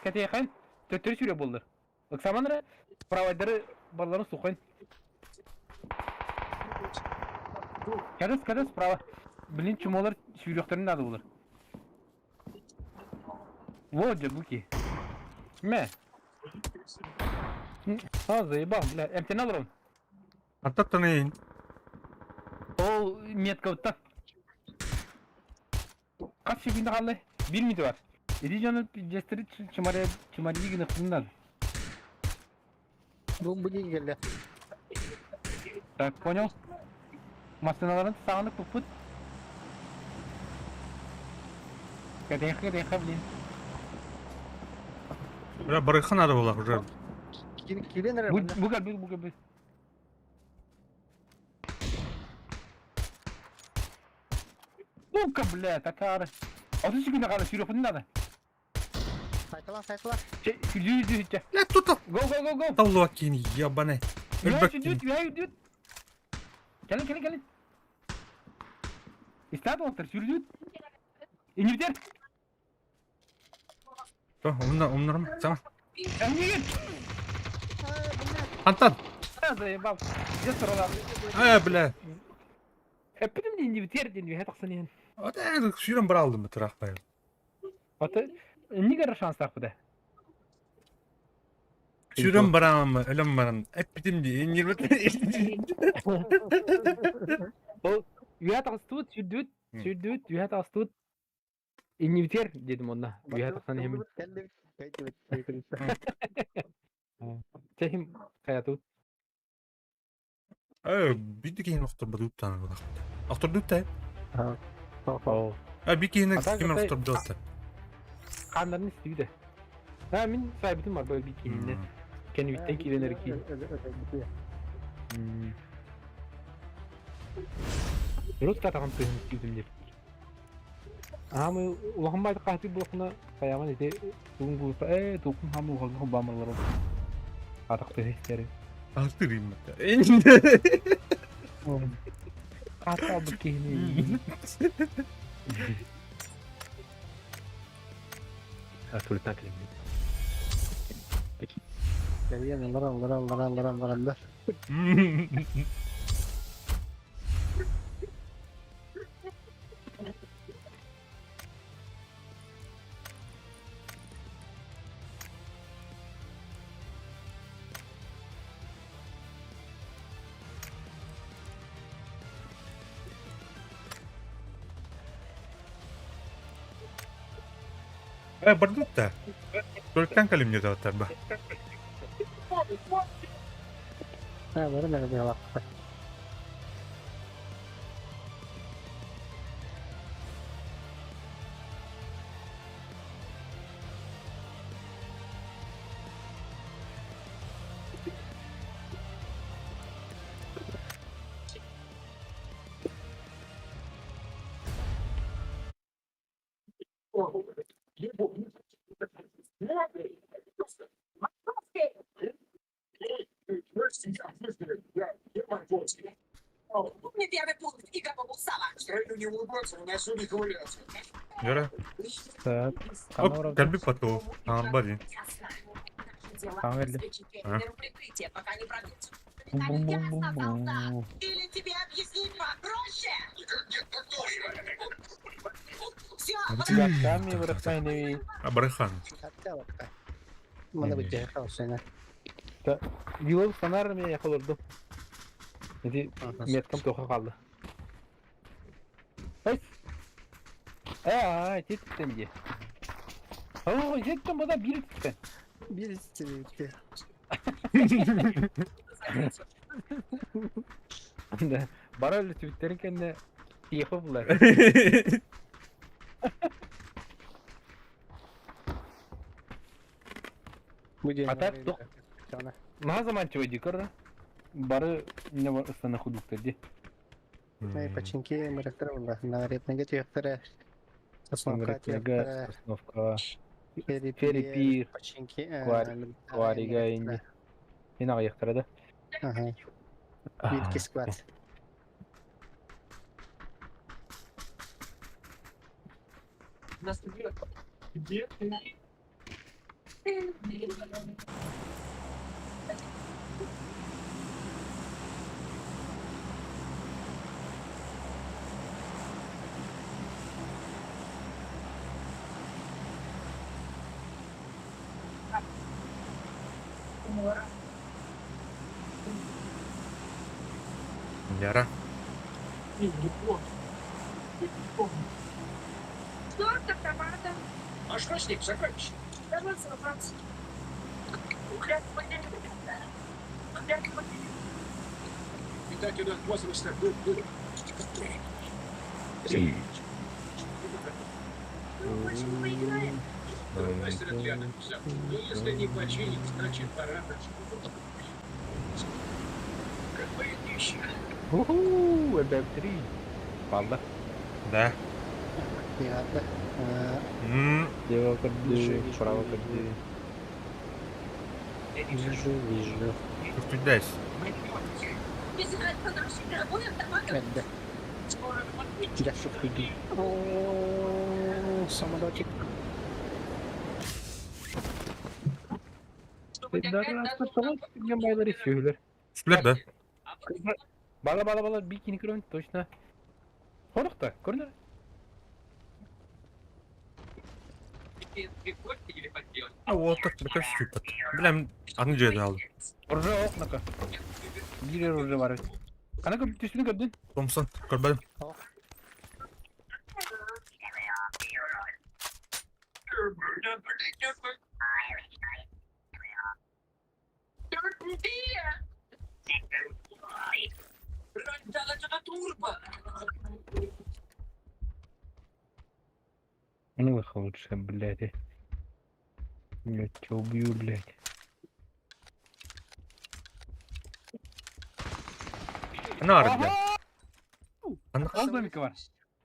кәтейхан төттөрү сүрө болдур. Ыксаманра справа балларын сухайын. Кәдес, кәдес, справа. Блин, чумолар сүйрөктөрүн надо болар. Вот же, буки. Мә. А, заебал, бля. Эмтен алырым. Аттаттан Ол метка утта. Кас секунда қалды? 1 минут бар. Иди дьону пиздецтери чымарыы гыныхтыннар. Бу бу диэки кэллэ. Так, понял? Массыыналарын саҕаны туппут. Кэтэхэ, кэтэхэ, блин. Бля, барыха надо было уже. Киирэн эрэр Бу манна. бу кэлбит, бу кэлбит. Сука, бля, такара. А ты секунду надо, сюрюху не надо. Сайтала, сайтала. Че, иди, иди, иди. Бля, тут Го, го, го, го. толлуа киин, ебаный. Үһэ Өлбөк сүдүт, киин. үһэ үрдүт. Кэлин, кэлин, кэлин. Истаат уолаттар, сүрдүт. Иннибитер. То, умна, умнарым. Сама. Эмнигин. Антон. Заебал. Дьэ соролаах. Э, бля. Эппитим дии иннибитер диэн үһэ тахсан иһэн. Вот сүүрэн бара алдым бытыраах байыл. Аты иннигэр шанстаах буда. Сүүрэн бараам, өлөн баран. Эппитим дии, иннибит. Ол үһэ таҕыстыбыт, сүрдүбүт, сүрдүбүт, үһэ таҕыстыбыт. Иннибитигэр диэтим онно. Үөһэ тахсан иһэммин. Кэллибит, кэллибит. Чэ иһим хайатыбыт. Э, биир киһини охторбутуттан ылахпыт. Охтордут Оо. А биир киһини А так ким отой охтордуот? хааннарын истибитэ. А мин сайбытым бар бу киининэ. Кэннибиттэн киирэн эрэ киин. Урут катаҕын тыһын истибитим диэбит. Аамы улахан баайдык хаһытыы буолахына хайаҕын ити тугун кулута ээ тугун хаамы улахан хобаамалар атах тыһы истэри. Алтырыйм. Хата албыт киһини. Атултан кэлиммит. Кэлиэн аллара аллара аллара аллара барандар. Э, бардут да. Только калим не дал ба. Ha, бары мэр быһалаах. Мне первый пункт игрового зала. Стараюсь не улыбаться, но носу не ковыряться. Яра. Так, Оп, кальби поту. Амбади. Ясно. Наше дело Там вряд ли. обеспечить А. фермеру прикрытие, пока не пробьются. Ясно, солдат. Или тебе объяснить попроще? Никак нет, так точно. Все, Гактами вырастайными. Абрахан. Мана бит хаусына. Вилов станарами я холорду. Ити меткам тоха қалды. Ай! Аа, теттен де. О, жеттім бұда бір тіттен. Бир стереотип. Да. Бара өлі түбіттерін кәнне тихо бұлар. А так, На заманчиво дикор. Бары не бар ыстана худуктар ди. Най починки мырыктар була. Наретнеге түйөктөрө. Сосновка Мырыктарга, түйөктөрө. Сосновка. Ферри Ферри-пир, Починки. Кварига инди. Мен ағаяқтара да. Ага. Бирки склад. Яра. Что с автоматом? А что с ним, сокровище? Видать, он от возраста был был. Мастер отряда написал. Ну, если не починит, значит, пора. Какое днище. Уху, ЭБ-3. Панда. Да. Приятно. М, Лево көрдүү, Вижу, вижу, право вижу. көрдүү. Вижу, вижу. Көстүйдээс. Эрдэ. Дьэ, шуктуйдум. О, самолетик. Байлар сүһүлэр. Сүлэр да. Бала бала бала бикини көрөбүн точно. Хорохта, көрүнөр. А уолаттар бөкөр сүппэт. Билэм аны дьиэдэ хаалла. Оружие ох нака. Биир оружие бар эбит. Хана көр түстүнү көрдүн? Томсон көрбөдүм. Ну вы лучше, блядь. Я тебя убью, блядь. Аны ары билэн. Аны Ол домика бар.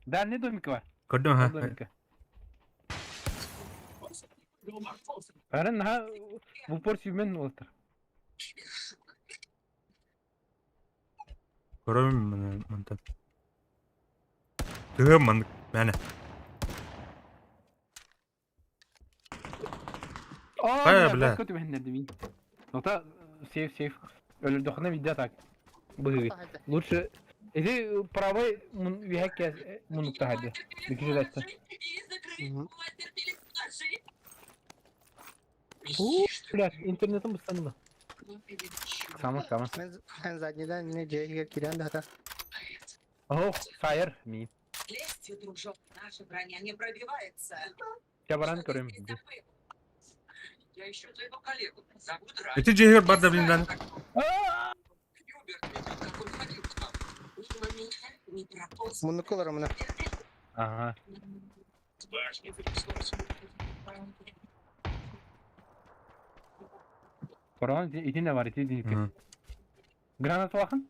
Дальний домика бар. көрдүм Ол ха. домика. Арын наха в упор сүймен олтыр. Көрөм мантан. Тыгым маннык мээнэ. Аа, бля. Көтү бэһиннэрди мин. Нота сейф сейф. Өлөрдөхүнэ видео так. Быһыы. Лучше Иди правый мун үһәккә мунукта хады. Бикиже датта. Бля, интернетым бустанды. Сама, сама. Мен мен заднийдан не дьиэ киирэн да хата. Ох, фаер ми. Лестью, дружок, наша броня не пробивается. Я баран көрөм. Я еще твоего коллегу зовут Ити дьиэһигэр бар да билин Хьюберт ведет, как он ходил к нам. Мимо меня не прополз. Муннукка олоромуна. Ага. С башни тряслось. Корон ити не бар, ити динки. Граната вахан?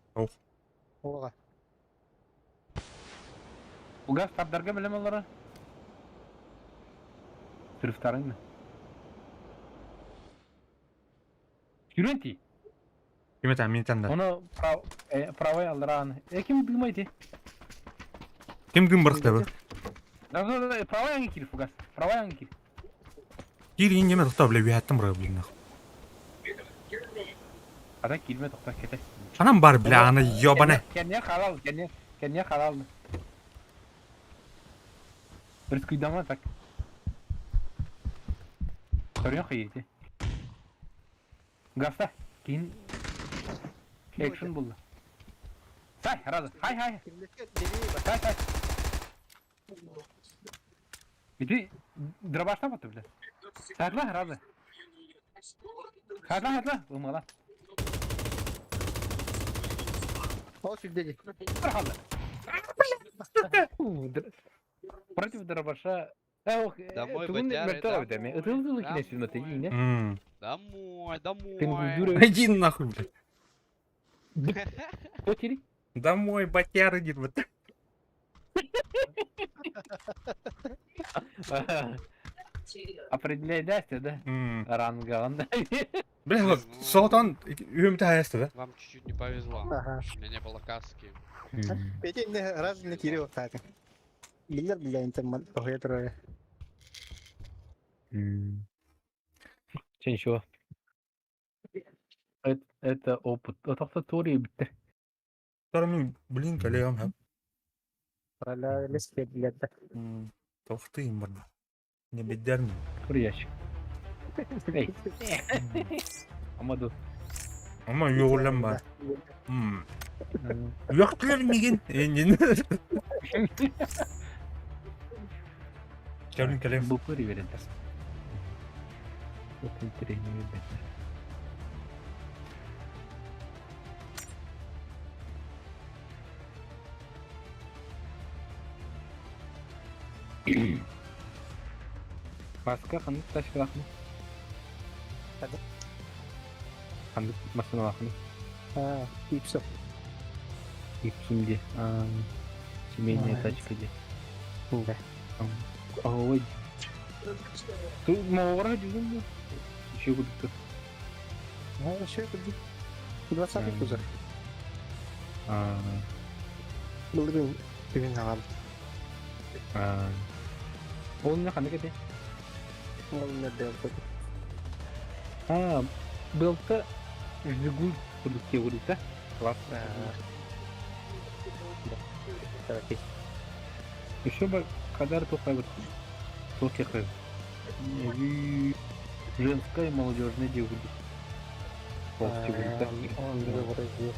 Оҕа. Угас тардарга билем олары. Сырыфтарың Юренти. Ким этэ мин танда. Оны прав, правый алыран. Э, ким дымайте? Ким дым барыхта бу? Да, да, да, правый аңы кир, фугас. Правый аңы кир. Кир иннеме тохтоо бля үһэттэн бара блин нах. Ата кирме тохтоо кете. Анам бар бля аны ёбаны. Кенне халал, кенне, кенне халал. Бір күйдама так. Көрген қиети. Гаста, кейін экшн болды. Сай, разы. Хай, хай. Сай, сай. Иди, дробашта баты, бля. Сайла, разы. Сайла, сайла. Умала. Ол сүрдэ дии. Бір қалды. Против дробаша. Ох, Домой, тугун батяры, мертвого даме. домой, Ытыл-ытыл кинесин өте ине. М. Домой, домой. Пингуйдюры. Иди нахуй, блядь. Потери. Домой, батяры, диир вот. Определяй да? М. Ранга. Бля, вот солтан үһүмтэ хайаста да. Вам чуть-чуть не повезло. Аха. У меня не было каски. Петя не раз не киирэ охтаатын. Биллэр бля интернет тоһуйа турар. Че ничего. Это опыт. Отохто тури битте. Тармын блин коллегам ха. Аля леске билэр да. Тохтыйм бар. Не бедерм. Тури ящик. Эй. Амаду. Ама югулам бар. М. Үөхтүлэр мигин. Энин. Кэлин кэлиэм. Бупыр береллэр. Вот интэриэһинэй биэрбэттэр. Маска ханнык тачкалааххыный? Ханнык? Ханнык массыыналааххыный? А, Ипсум. Ипсум дии. А, семейная тачка дии. Да. Ой. Ты моҕора дьүгүн дуо? Еще кудукту. Ну, еще кудук. 20-й кузов. А. Былырыын бүгүн аҕам. А. Ол не ханнык этэй? Ол не белка. А, белка Жигуль курдук курдук Класс. Да. Еще бы кадар тухайбыт. Туох Женская и молодежная девушка. Он вроде.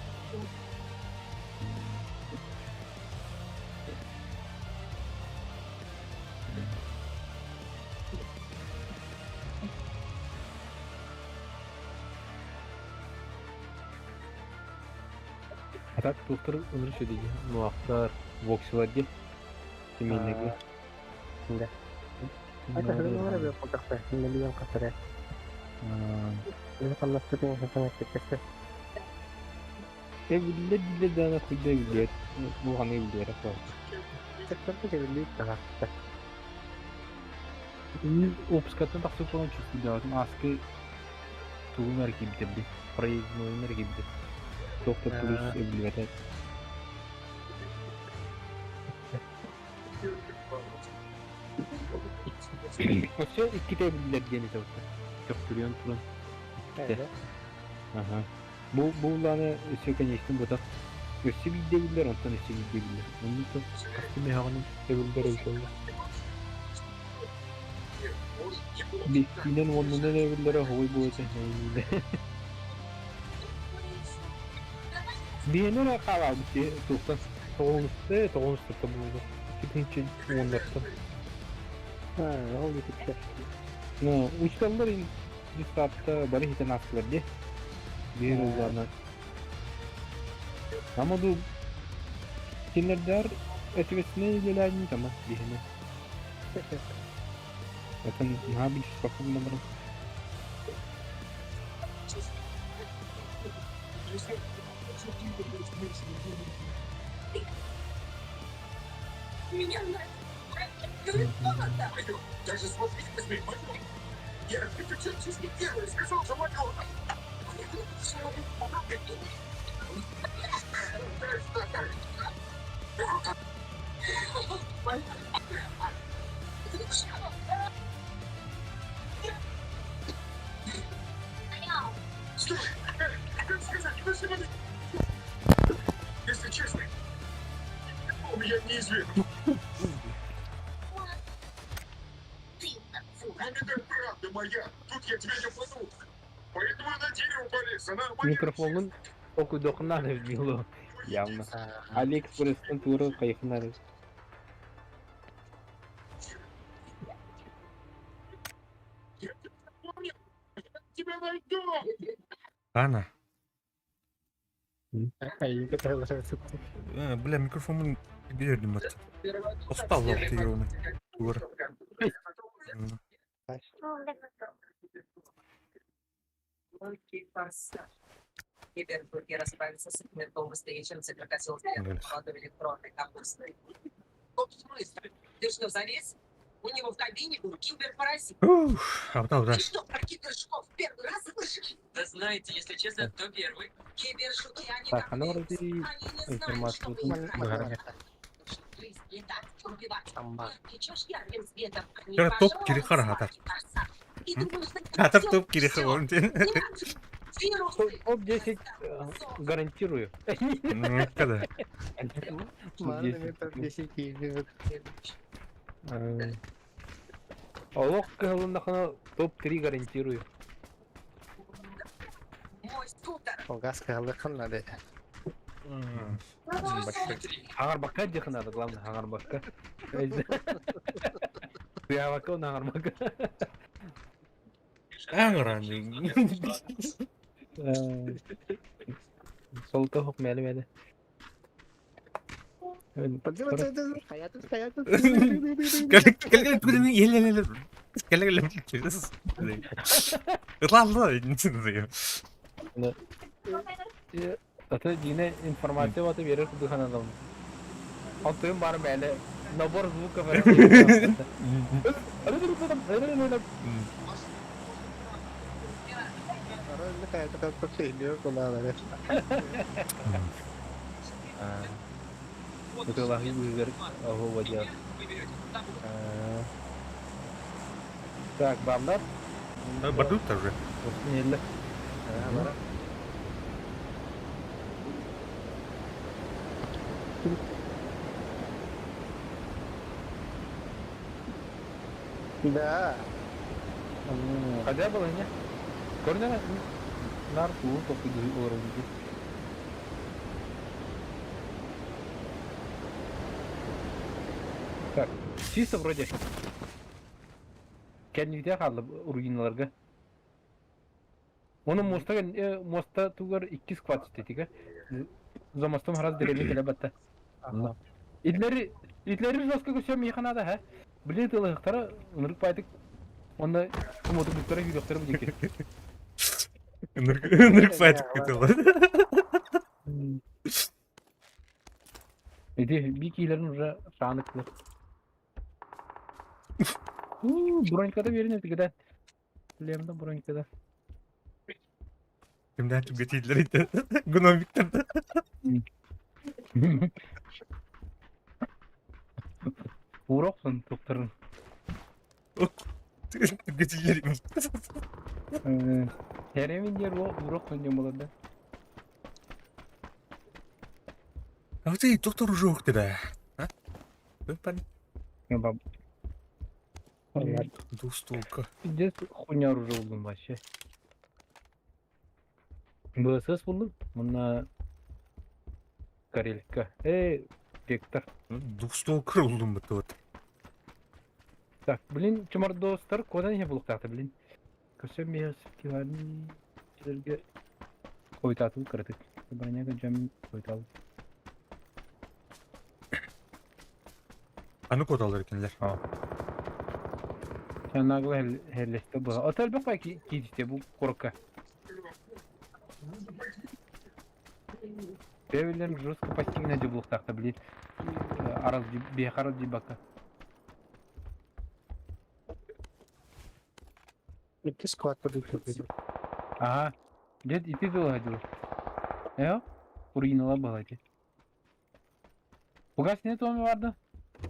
А так тухтар ынырык үчүгэй нуохтар воксилар дии семейныйга. Да. Это хренова бе миллион катары. Или там на ступени хатана кэккэсте. Эбиллэ биллэ даана куйда эбиллиэт улаханы эбиллиэрэ суох. Секторга кэбиллиит таҕаста. Опускаттан тахсыбыт буолан чувствуйдаабатым ааскы тугун эрэ киирдэрди проезднойун эрэ киирдэ. Туох да плюс эбиллибэтэ. Өссө иккитэ эбиллэр диэн этэ Төхтүрүйэн туран. Иккитэ. Аха. Бу бу улааны өссө конечно бутах. Өссө биирдэ эбиллэр, онтон өссө биирдэ эбиллэр. Оннук хастыы мөһөҕүнэн эбиллэр эбит буолла. Биэстиинэн уоннунан эбиллэрэ оһугуй буолуо этэ. Биһиэнэ эрэ хаалаабыт дии туохтан тоҕуһунуста тоҕуһунустартан буолуо. Икки уоннартан. Аа, ол итиччэ. Ну, учителлар детсадка бары хитэн аастылар дии. Биир ыллаана. Ама ду кинилэрдээр ответственнай үлэлээһин тама биһиэнэ. Оттон наһаа билсибэппин гынан баран. Микрофонун окуйдоххуна било явно. Алиэкспресстэн туора хайыхынар. Ана. Айыыга таһыллар Бля, микрофоммун биэрдим бат. Устал тиийэбин. Тугар. Ух, абдал да. Так, она вроде информацию Амба. Кара топ кири хара хатар. Хатар топ кири хара. Топ-10 гарантирую. Ну, когда? Маны топ-10 киирбит. Олох кыһылыннахына топ-3 гарантирую. Газ кыһаллыххын надо. Хаҥарбакка диэххэ надо, главное, хаҥарбакка. Тыаһабакка уонна аҥарбакка. Аҥаран. Солто хук мэле мэле. Аты дьиҥэ информация бата биэрэр курдук сананабын. Онтуйум баар мээлэ набор звуков эрэ. Ытыалаһыы быыһыгар оһуоба диэн. Так, бааллар. Бардут уже. Нелле. Да. Хотя было не. Көрүнэ нар куу тохтуу олорон дии. Так, чисто вроде. Кэннибитэ хаалла руиналарга. Оны муоста муоста тугар икки сквад этигэ. За мостом раз деревня келе батта. Итлери итлери жестко көсө миэхэ надо, ха? Блин, тылыхтара ынырык байтык. Онно кумоту буттара күйдөхтөрө бу диэки. Ынырык байтык кытылы. Ити би киилерин уже сааныклы. Бронькада берин этигede. Лемда бронькада. Кимдән түгә тиделәр инде. Гномиктарда. Уроксун тухтарын. Түгә тиделәр. Теремин диэр урок диэн буолар да. А ты доктор уже да? А? Двустолка. Пиздец хуйня оружие булдум вообще. БСС булдум. Мына Карелька. Эй, Вектор. Двустолка булдум бит вот. Так, блин, чумардостар кудан иһэ булуктаахта, блин. Көсө миэс килани силерге хойтаатыл кыратык. Броняга дьам хойтаал. Аны куоталлар экенлер. Нагло хеллесте була. Ото элбэх бай киирте бу курка. Бэбилер жестко пассивно дебулуктаахта, блин. Араз биэхараз дибакка. Икки склад курдук. Ага. Дед ити дылы дыл. Э? Руинала была эти. Пугас не томи барды?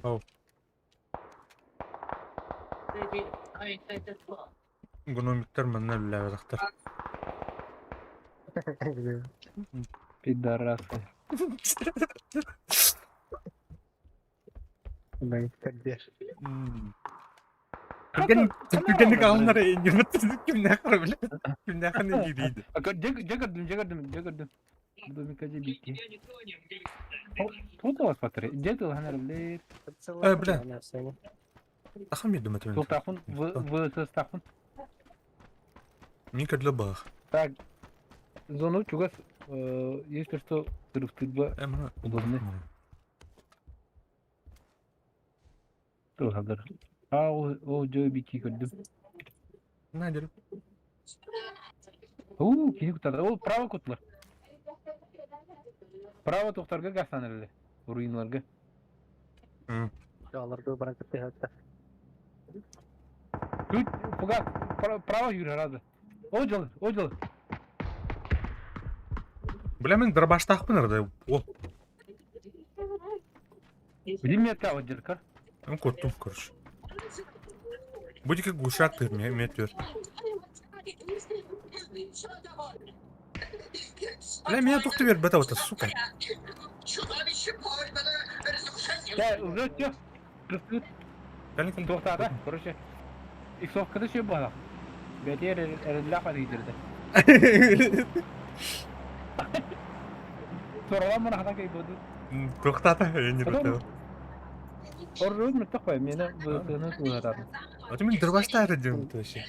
Ау. Гномиктар манна үллээбэтэхтэр. Пидорасы. Түргэн түргэнник алынар иннибит кимнээх билэ кимнээхин ирииди. Дьэ көрдүм, дьэ көрдүм, дьэ көрдүм. Домика дьэ бикки. Тут у вас смотри. Дьэ тылхан блин. Э, бля. Тахам едум это. Тултахун, в в тахун. Мин көрдлө бах. Так. Зону чугас, если что, тырыфтырба удобно. Тылхадар. А, о, дьэ бикки көрдүм. На, деру. У, кини кутады. Ол право кутлар. Право тохтарга гастаныр эле. Руиналарга. Аларга баран кытты. Тут пуга право жүр разы. О жол, о жол. Бля, мен дробаштаахпын арда. О, Билим метка вот дерка. мен куттум, короче. Будь как глушак ты, мне төр. Бля, меня тухты бер бета вот, сука. Да, уже все. Тоқтады, короче. Иксовкада şey бала. Бәтер эреллах бар гидерде. Соролам мына хата кей боду. Тоқтата, я не рутел. Орруут мөттөх бай, мені бытыны туһататын. А ты меня дробашта это делает вообще.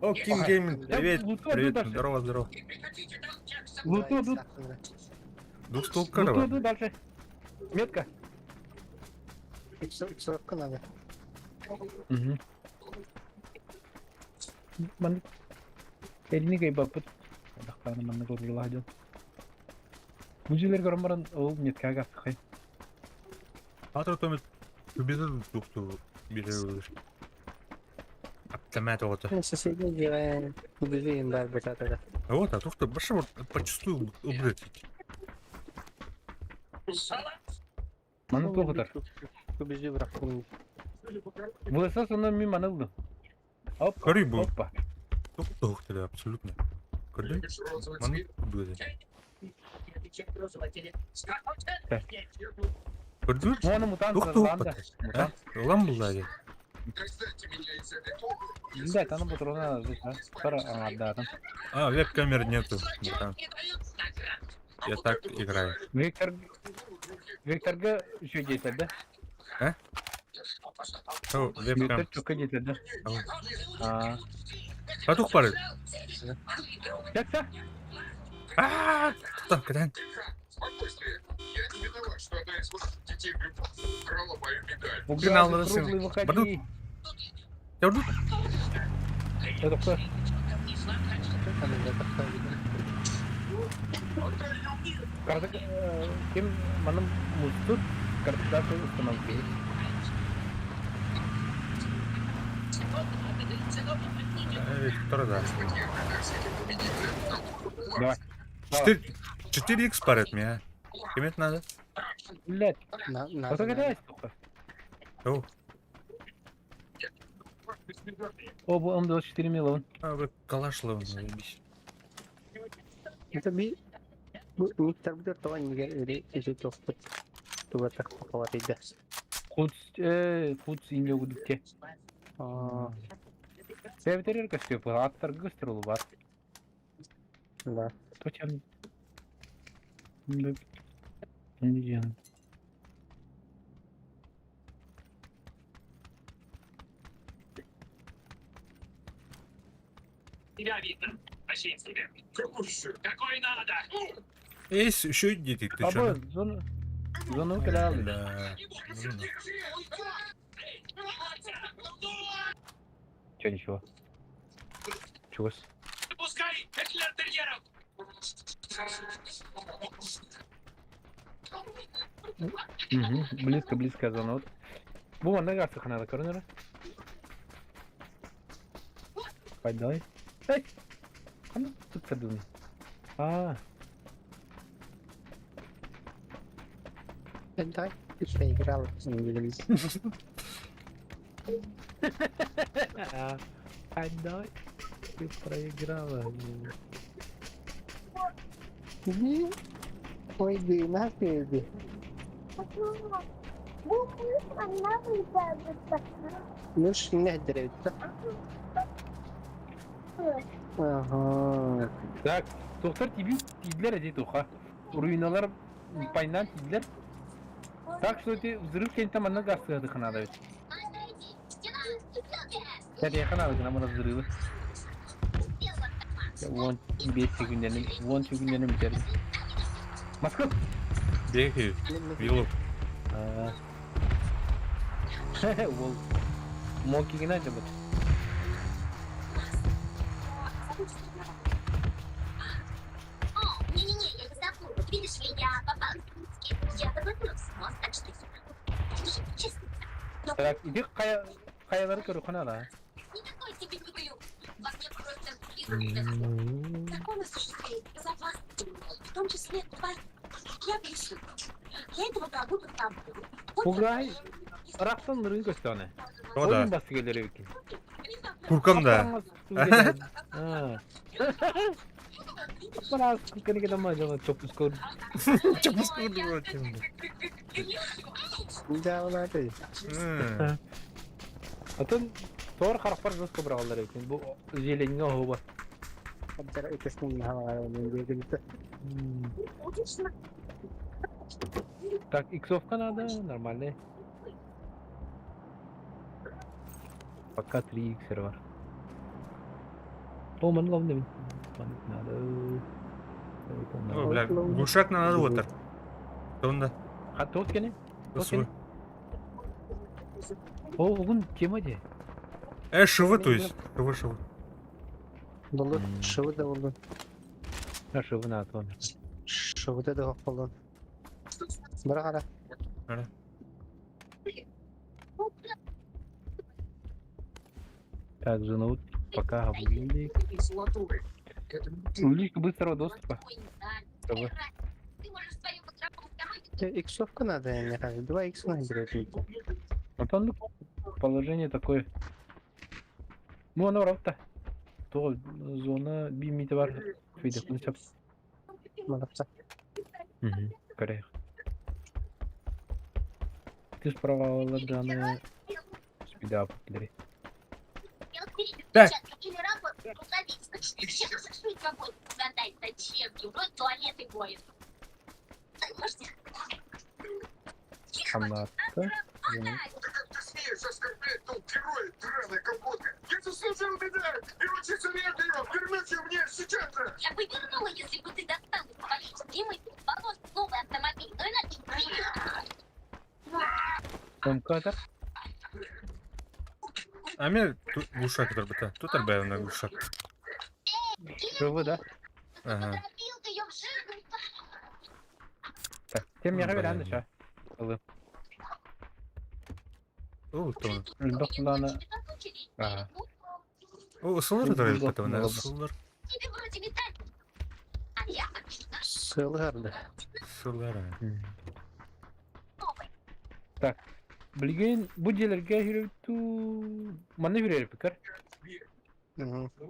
О, King Gaming, привет, привет, здорово, здорово. Луту тут, Двухстволка луту давай. тут дальше. Метка. Иксовка надо. Угу. Ман... Элини кайбаппыт. Дахтаны манна көрүллаах дьон. Бу дьиэлэр көрөн баран ол меткаҕа астахай. Атыр томит үбүзү тукту бире Аптамат оҕото. Соседний делаем. Убежи им бар бытата. Вот, а тухта баша вот почувствую убрать. Маны туохутар. Убежи враг. Выласа сонно мин маны ылдым. Оп, Көрүй бу. опа. Тухта абсолютно. Көрдүң? Маны убрать. Көрдүң? Уону мутант Тух тух ланда. Мутант. Улам булла. Да, там патрона здесь, а? Пара аңардаатым. А, веб-камер нету. братан. Я так играю. Виктор Викторга еще диэтэр да? А? О, вебкам. Виктор чукка диэтэр да? А. А тух бары. Чакса? Аа, тутан кэтэн. Спокойствие. Я не виноват, что одна из ваших детей украла мою медаль. Финаллары сен. Круглый выходи. Бардут. Көрдүң? Это кто? Карта ким маным мустут картасы установки. Виктор, да. Давай. 4 4х парит меня. Кем это надо? Блять, На, вот надо. это сука. О, О, он 24 миллион. а, вы калаш ловим, заебись. Это би... Никтер будет того не или или тохпут. Туга так похватить да. Куц, куц инге гудукке. А, Севтерер көстө, аттар көстөр бар. да. Точно. Не Тебя видно. Осинский. Какой надо? Есть еще дети, ты Аба, чё? зону зону келе Да. Че, ничего. Чего-с? Пускай эклертерьеров! Угу. Близко, близко зона. Вот. Бу манна гасыханада көрүнөр. Пайдай. Эй! Кана туттадым. А, Давай. Ты проиграл. а, Пайдай. Ты проиграла. Иди. Ой, иди, нахуй иди. Муж не дрейт. Ага. Так, доктор тебе тидлер эди туха. Руиналар пайнан тидлер. Так что ты взрыв кенте манна гасыханада ведь. Кстати, ханада гына мына взрывы. Вон 5 секунденин, 10 секунденин битер. Москва. Беги, вилок. Ол Моки гына жабыт. О, не-не-не, я не забуду. Видишь ли, я попала в Я подготовился, так что я... Честно, но Так, иди кая каялары көрү ханада. никакой тебе не глюк. Во мне просто безумно. Законы существуют безопасности, в том числе твои. Я пишу. Я этого пробуду там. Пугай. Рахтан рын көстөне. О, да. Oyun басы келер экен. Куркам да. Аппарат кырканы кедама жана чопус көр. Чопус көр. Да, надо. Атын тор харпар жестко брагалар экен. Бу зеленьге хоба. Так, иксовка надо, нормальный. Пока 3 икс бар. О, маны ловно мин. Маны надо. О, бля, глушак на надо вот так. Тонда. А тот кene? Тот Свой. кene? О, угун тема де. ШВ, то есть. ШВ, ШВ. Болу, шывы да болду. Наша вына тон. Шывы да болду. Бара қара. Ара. Так, зону пока габулили. Улик быстрого доступа. Чтобы Иксовка надо, я не знаю. 2 икс на берет. Антон, ну, положение такое. Ну, оно равта. То зона бимити бар. Видя, ну, Молодца. Коррект. Ты справа ладана. Спида попли. Так. Хамната. Да как ты смеешь оскорблять тут героя, драная колготка? Я заслужил медаль! И учиться ее! Вернуть ее мне сейчас же! Я бы вернула, если бы ты достал из своей любимой волос новый автомобиль, но иначе Там катер. А мне тут глушак это Тут арбай на глушак. Живы, да? Ага. Поторопил ты ее в жирную Так, тем не Ну, говоря, блин. ща. О, то. Лана. Ага. О, Солар Ну, это ну, на ладно. Солар. Тебе вроде медаль. А я Сылар да. Солар. новый. Так. Билген бу дьиэлэргэ хүрүтүү манна хүрэрипикэр.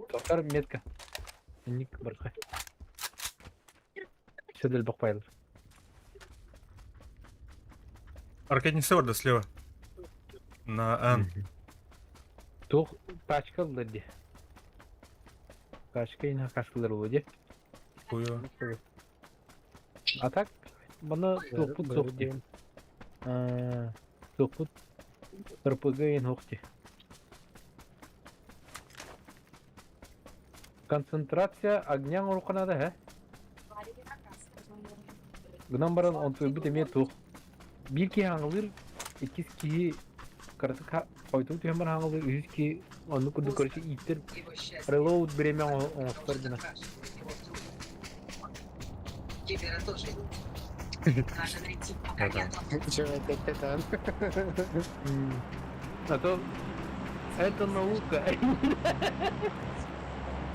Тоқтар метка. Ник барха. Сөдөл бақпайлар. Аркадий Сорда слева. На Н. Тух тачка ди. Тачка ина каскалар болду. Хуё. А так мана тухпут сохти. Тухпут РПГ ин хохти. Концентрация огня уруканада, хэ? Гынан баран он бит эме тух. Бир ки хаңылыр, иккис ки караты хойту түһэн бар хаңылыр, үһүс ки онну курдук короче иттер релоуд время оңостор гына. Чего опять это? А то это наука.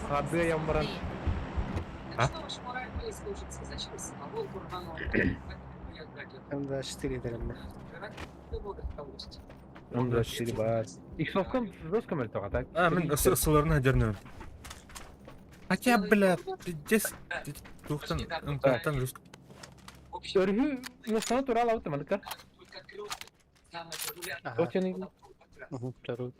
Хабы ямбаран. А? М24 деревня. М24 бар. Иксовкам жестко мөлтөҕө так. А, мен Соларны дернем. Хотя, бля, пиздец. Тухтан, МК-тан жестко. Өрүһү мустана турал ауты маныка. Ага. Тохчаны. Угу, вторую.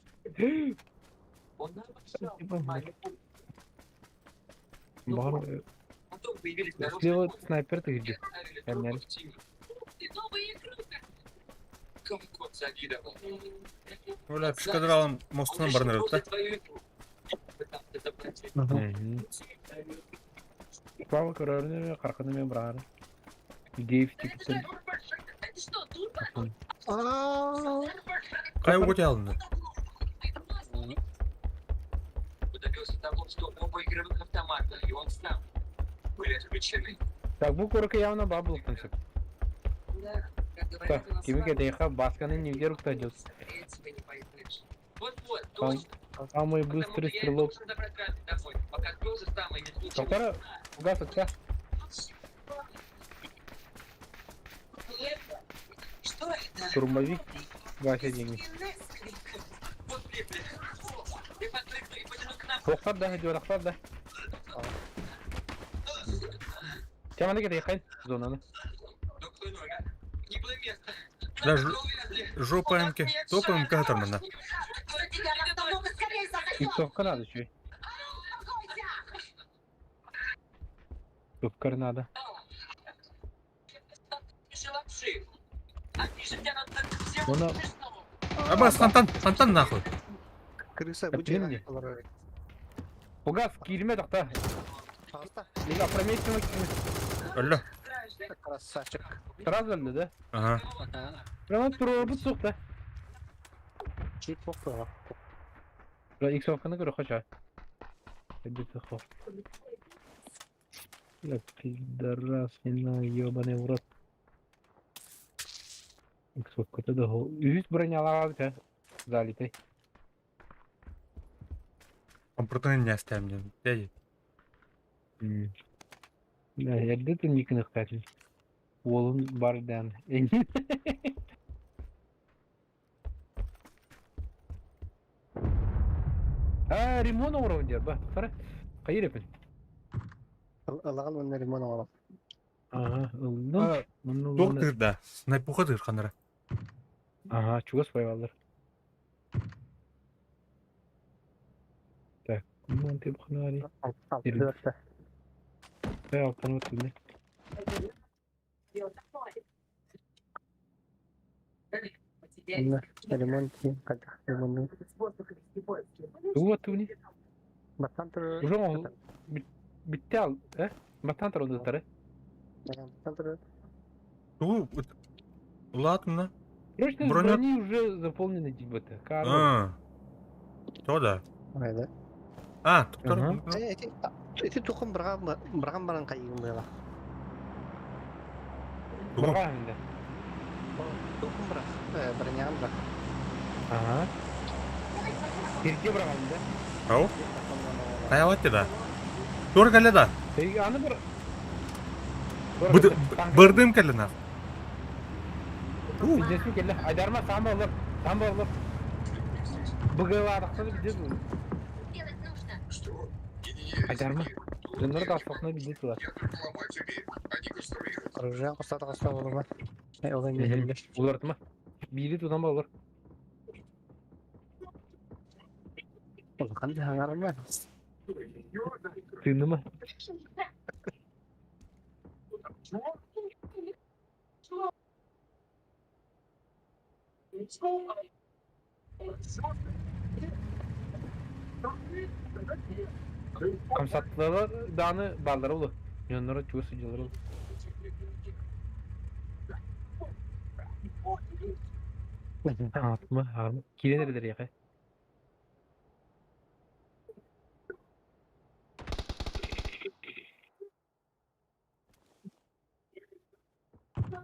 Бар. Слева снайпер ты где? Эмнер. Бля, пешкадралом мостынан барнар да? Слава көрөрүнө каркыны мен брары. Гейв тиктен. Это что, турбо? Кай уготи алынды? Добился того, что оба игровых автомата, и он сам были отключены. Так бу көрөкө явно бабыл тынсык. Да, как говорят, Так, у нас кими кетейха басканы нигде рукта идет. тебя не поймешь. Вот-вот, Там точно. Самый Потому быстрый я и стрелок. должен добрать Рами домой, пока то же самое не случилось. Токтара, угас отца. Что это? Штурмовик Вася деньги. Вот влипли. Ты подпрыгни и потяну к нам. Тоқтар да, идет, да. Тяманы кетейха зонаны. Ну кто номер? Не было места. Да, жопа МК. Топа МК там она. Тебя намного скорее сосет. Иксовка надо еще. Иксовка надо. Лапши. Они же тянут так всего Оны смешного. Абас, фонтан, фонтан нахуй. Крыса бу Эппитим дьиэҕэ дии. олорор эбит. Фугас киирмэ тохто. Таҕыста. Мин опрометчиво киирмэ. Өллө. Красавчик. Сразу өллө да? Ага. Прямо туруорбут суох да. Чуть плохо. Иксовканы көрөххө чаа. Эбит хо. Бля, пидорасина, ебаный в рот. Иксовката да хо. Үһүс бронялаабыт э. Залитай. Компрутун иннээстэм диэн. Дэй. Бля, эрдэ түннүкүн Уолун бардан. Аа, ремонт оҥоробун диэр ба. Хара, хайыр эпин. Ылаҕын уонна ремонт оҥорон. Ага, ыллым. Мунну Туох уонна- тыырда? Снайпуха тыыр ханара. Ага, чугас байбаллар. Так, ну ты бханари. Алтыырта. Э, алтан өтүнэ. Онно ремонт хайдах ремонт. Тугу оттугуни? Баттан турар. Уже ол битте ал, э? Баттан турар Баттан турар. Тугу улаатына? Прочность Броня- брони уже заполнена типа Карл. А. То да. Айда. А, туктар. Ага. Э, эти эти тухын бырган бырган баран кайыгын была. Тугу? Барган да. Тухын бырак. Э, бронян бырак. Ага. Бирге барган да. Ау? Таябат да. Тур кэллэ да. Эй, аны бір Бырдым кэллэ на. Бизнесмен келді. Айдарма сам алып, сам алып. БГ-ларықсыз билет бұл. Делать нужно. Что? Не-не-не, Айдарма. Донор да астақына билет бар. Я только ломаю тебе, а не конструирую. Оружие костата коста болума. Э, ол эми элбер. Олар ма? Билет одан ба олар. Улахан хаңарма. Тыны ма? Камсаттылар даны баллар олы. Донор чуы сыдылар олы. Атма, арма. Кирен эрдер яқы.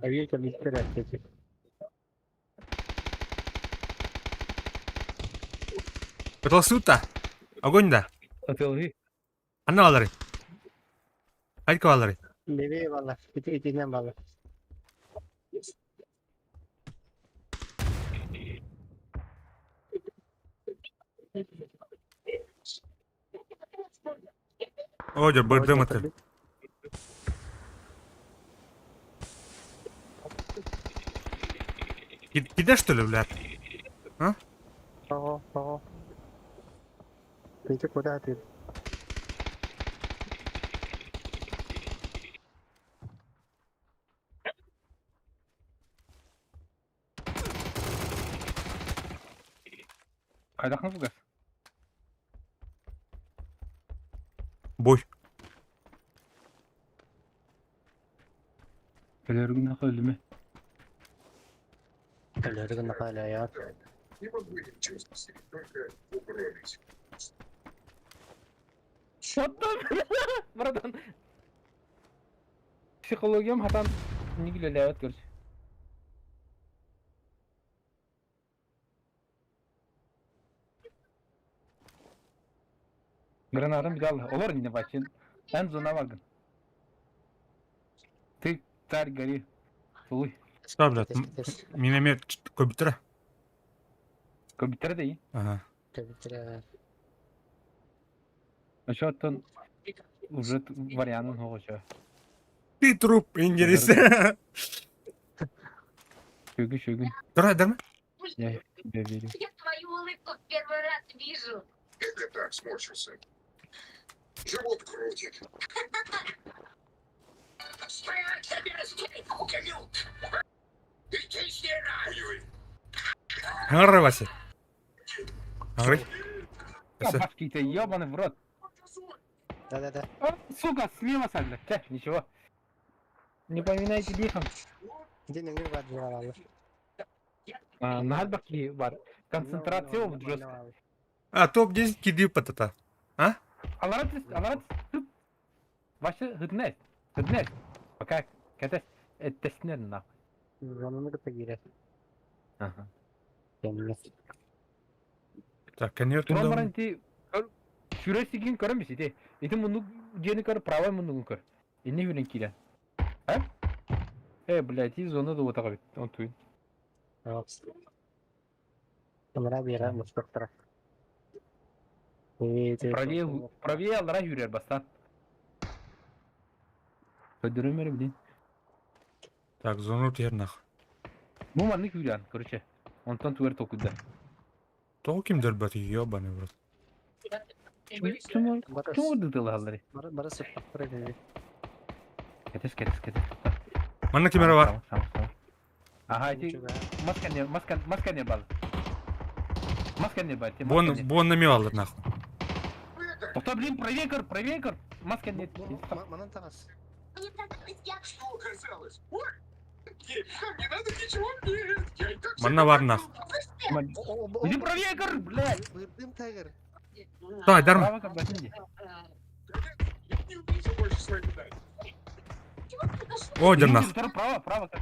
Авиа кабиттер әттети. Пыталсута. Огонь да. Атылғы. Анна алары. Хайка алары. Левее баллар. Ити итинен баллар. О, дьэ, бырдым аты. Киде что ли, блядь? Ого, ого. Ты куда ты? Қайдақын фугас? Бой. Өлөргүн ақы өліме. Өлөргүн накаля я. Не могу этим честности, только угробить. Шаттан! Братан! Психологиям хатан не ләвәт көрс. Гранатам взял. Олар не бачин. Эн зона вагын. Ты царь гори. Сулуй. Что, блядь? Миномет көбүтүрэ. Компьютер дей. Ага. Кабиттер. А что тон уже вариантын хоғыша. Ты труп, ингерис. Шөгін шөгін. Тура, айдарма. Я в тебя верю. Я твою улыбку в первый раз вижу. Это так, сморщился. Живот крутит. Стоять на месте, куколют! Иди с ней, Аңарра Вася. Аңарай. Эсэ. Башки ты, ебаный в рот. Да-да-да. О, сука, слева сально. Чэ, ничего. Не поминайте лихом. Дин өҥүр бар дьиэҕэ А, Наар бар. Концентрация вот жестко. А, топ-10 киди патата. А? Аларат, аларат, тут. Ваше хытнес. Хытнес. Пока кэтес эттеснер нахуй. Зонаны кытта киирэр. Ага. Кэннэ. Так, конверт Туран туда. баран ти сүрэ сигин көрөн бисити. Ити муннук дьиэни көр, правай муннугун көр. Инне хүрен киирэн. А? Э, блядь, и зона да отаға бит. Он туйын. Ымыра биэрэ мустуктара. Правее, правее аллара хүрер бастан. Көдөрөм бери блин. Так, зону тернах. Бу маннык хүрэн, короче. Онтон тугар токуда. Тоҕо ким дөрбөт ебаный в рот. Ким ким дытылалары? Бары бары сыппактар эти. Кетес, кетес, кетес. Манна кимера бар. Ага, ити маска не, маска, маска не бал. Маска не бал. Бон, бон намевалар нахуй. Тоқта, блин, правее көр, правее көр. Маска не. Манан тағас. Мне казалось, я Что оказалось? Ой, нам не надо ничего мне. Я и так всё Манна бар нахуй. Иди правее көр, блядь. Бырдым тагыр. Тай, дарма. Право көр, блядь, иди. Я не увижу больше свои медали. чего произошло? О, нахуй. Второй право, право көр.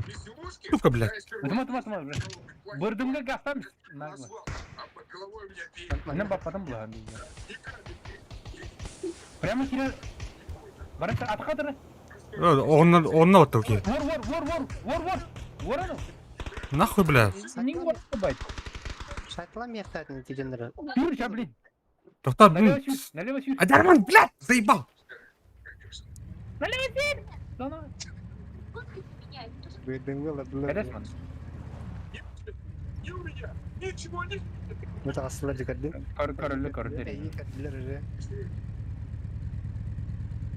Безделушки? Сука, блядь. Я сперва Тыма, тыма, тыма, блядь. Бырдымга гастам. Нагло. назвал, а под головой у меня пей. Не бап, потом была. И капельки. Прямо хера. Барыса, атқадыры. Онна, онна вот такие. Вор, вор, вор, вор, вор, вор. Вор ану. Нахуй, бля. Не вор, бать. Сайтла мияқтатын тижендері. Юр, ща, блин. Тоқта, Налево блин. сюр, налево сюр. А Дарман, блядь, заебал. Налево сюр. Да, на. Вот ты меня. это же Бырдымга ладылар. Кәдес ман. Не у меня. Ничего не... Бу тағасылар жүгірді. Көр, көрілі, көрілі. Әйі кәрділер уже.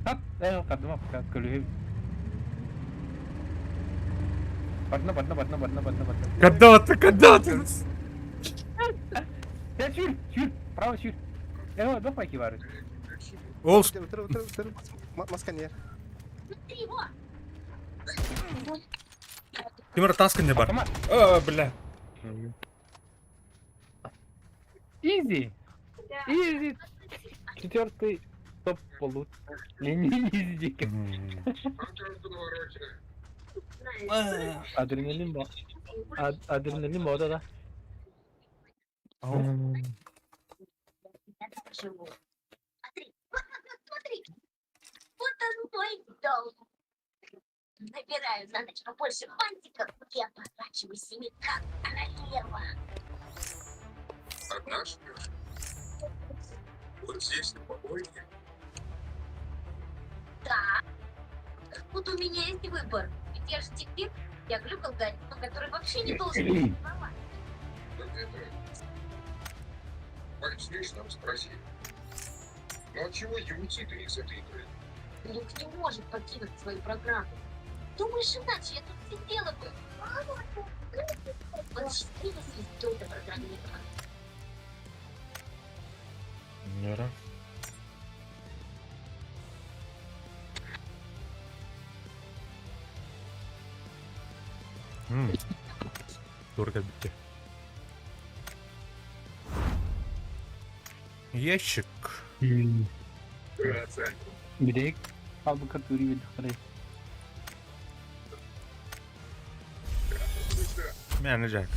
Тат, э, кадыма, пока, көлү. Бардына, бардына, бардына, бардына, бардына, бардына. Когда ты, когда ты? Я сюр, сюр, право сюр. Э, бак байки бар. Ол, Утыр, утыр, утыр. Маска не. Смотри, во! Тимур таска не бар. Автомат. А, бля. Изи. Изи. Четвертый топ полут. Не, не, не, изи. Адреналин ба. Адреналин ба да. Я так живу. Смотри, смотри. Вот он мой дом. Набираю на ночь побольше бантиков и оборачиваюсь ими как королева. Одна живешь? Вот здесь, на помойке. Да. Вот у меня есть выбор. Ведь я же теперь, я глюк алгоритма, который вообще не должен существовать. Вот это... Пойдешь нам спроси. Ну а чего ютит из этой игры? Люк не может покинуть свою программу. Думаешь, иначе я тут сидела бы. Он счастливой звездой до программирования. Нера. Дорого битте. Ящик. Бидек. Албы катури бит харай. Мен жак.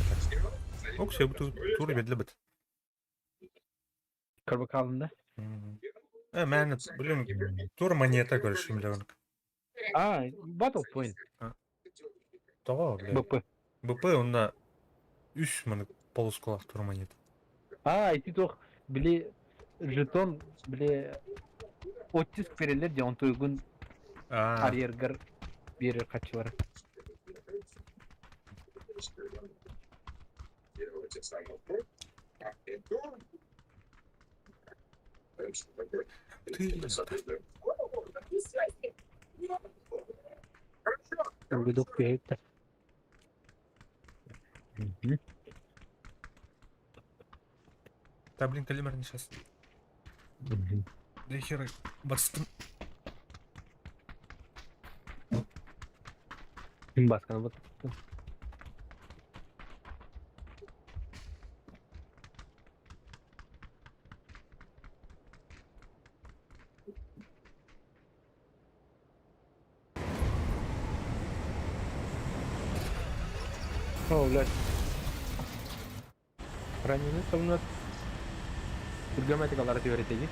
Ок, все бу тур бедле бит. Көр бакалында. Э, мен, блин, тур монета көрүшүм легон. А, Battle Point. Того, бля. БП. БП онда үш маны полускалах тур монета. А, ити тох, били жетон, били оттиск берелер де он туйгун А, карьергар берер качылар. ты. Быдук бейттер. Да, блин, калимер не сейчас. Да хера, бастым. Басканы бат. О, блядь. Раненый сонно Түргэмэтик алары түбэритэги.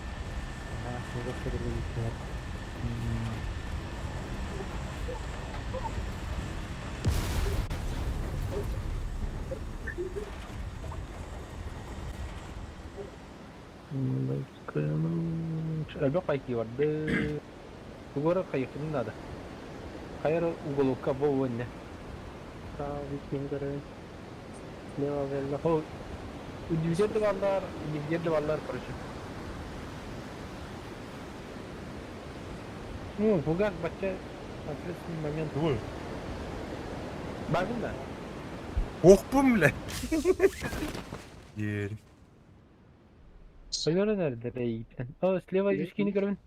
Элбэх хайкыы барды. Тугу эрэ хайыахпытын наада. Хайа эрэ уголокка бу уонна. Киһи көрөбүн. Слева велло. Ол индивидуал да бааллар, индивидуал да бааллар, короче. Ну, фугас бачча ответственный момент. Ой. Бардым да? Охпун, бля. Дери. Ойор nerede бейттен? О, слева үскини көрөбүн.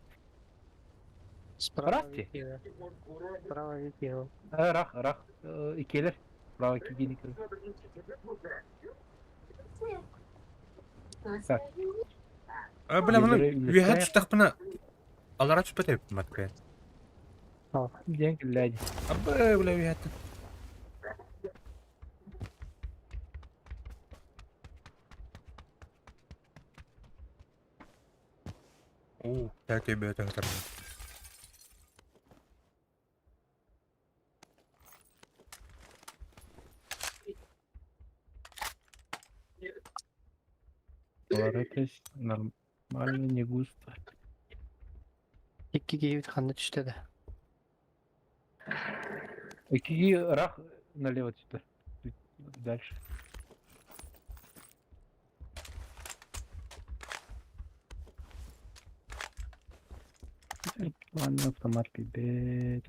Справа Расти. Викио. Справа Викио. Рах, рах. Икелер. Право кигини көрөбүн. Так. А, бля, маны Елдері үйәһә үлестер. түстәхпіне. Алара түспәт әйп матка. Диэн киллээди. Абы, бля, үйәһә. О, так и бета Олар нормально не густо. Икки киһи ханна түстэ да. Икки рах налево сюда. Дальше. Ладно, автомат бит.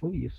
Oh, yes.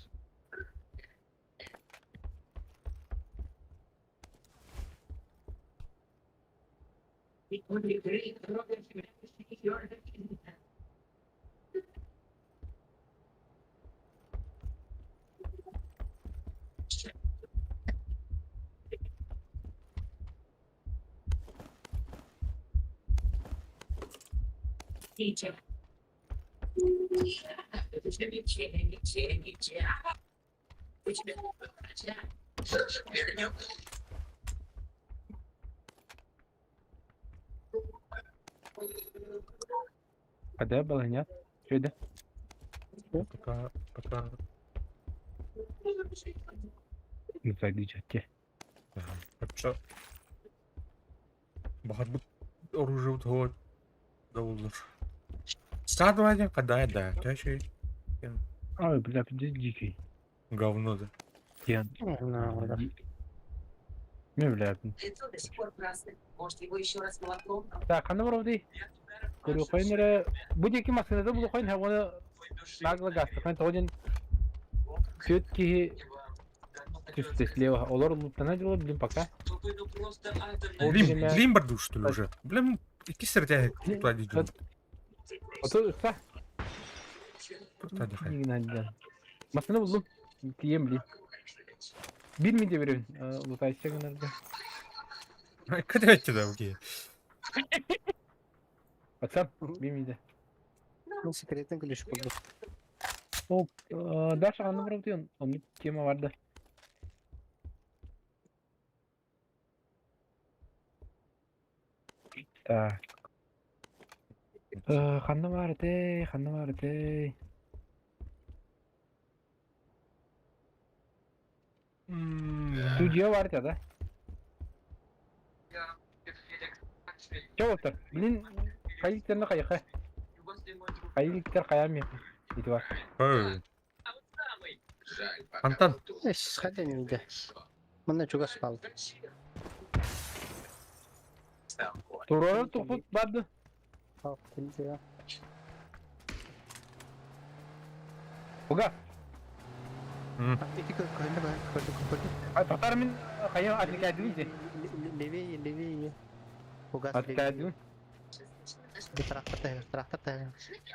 А да, было, нет? Что это? Пока, пока. Ну, зайди, те. Вообще. Бахар бут оружие вот да olur. Садвадя, когда да, чаще Ой, бля, где дикий? говно да. Я. Не, бля. Лицо до сих пор красное. Может, его еще раз молотком? Так, ханна барабды. Көрү бу диэки массыынада булухайын хаваны нагло гастахын тоҕодин сүт киһи түстэ слева. Олор луттана дела, блин, пока. Ол Блин, время- блин барду что ли уже? Блин, икки сертя туда идем. Ото ыкса. Туда дыхай. Массыына буллум. Тием, блин. Бир мин де беребин. Лутайся гынарда. Куда да, окей. Атсам, бир мин Ну, секретный ключ булду. Ол Даша ханна барабды, он тема бар да. Так. Ханна бар этэй, ханна бар этэй. Студия бар да? Чоғыттар, блин, хайылтерні қайыққа. Хайылтер қаям мен. Ити бар. Ой. Антон, Эс, хотя не видя. Манна чугас пал. Турары тұқпыт барды. Ал, нельзя. Уга. Ити көрдө көрдө көрдө. Татар мин хайа отвлекайдым ди. Левее, левее. Угас Отвлекайдым. Трактор тайгыр, трактор тайгыр.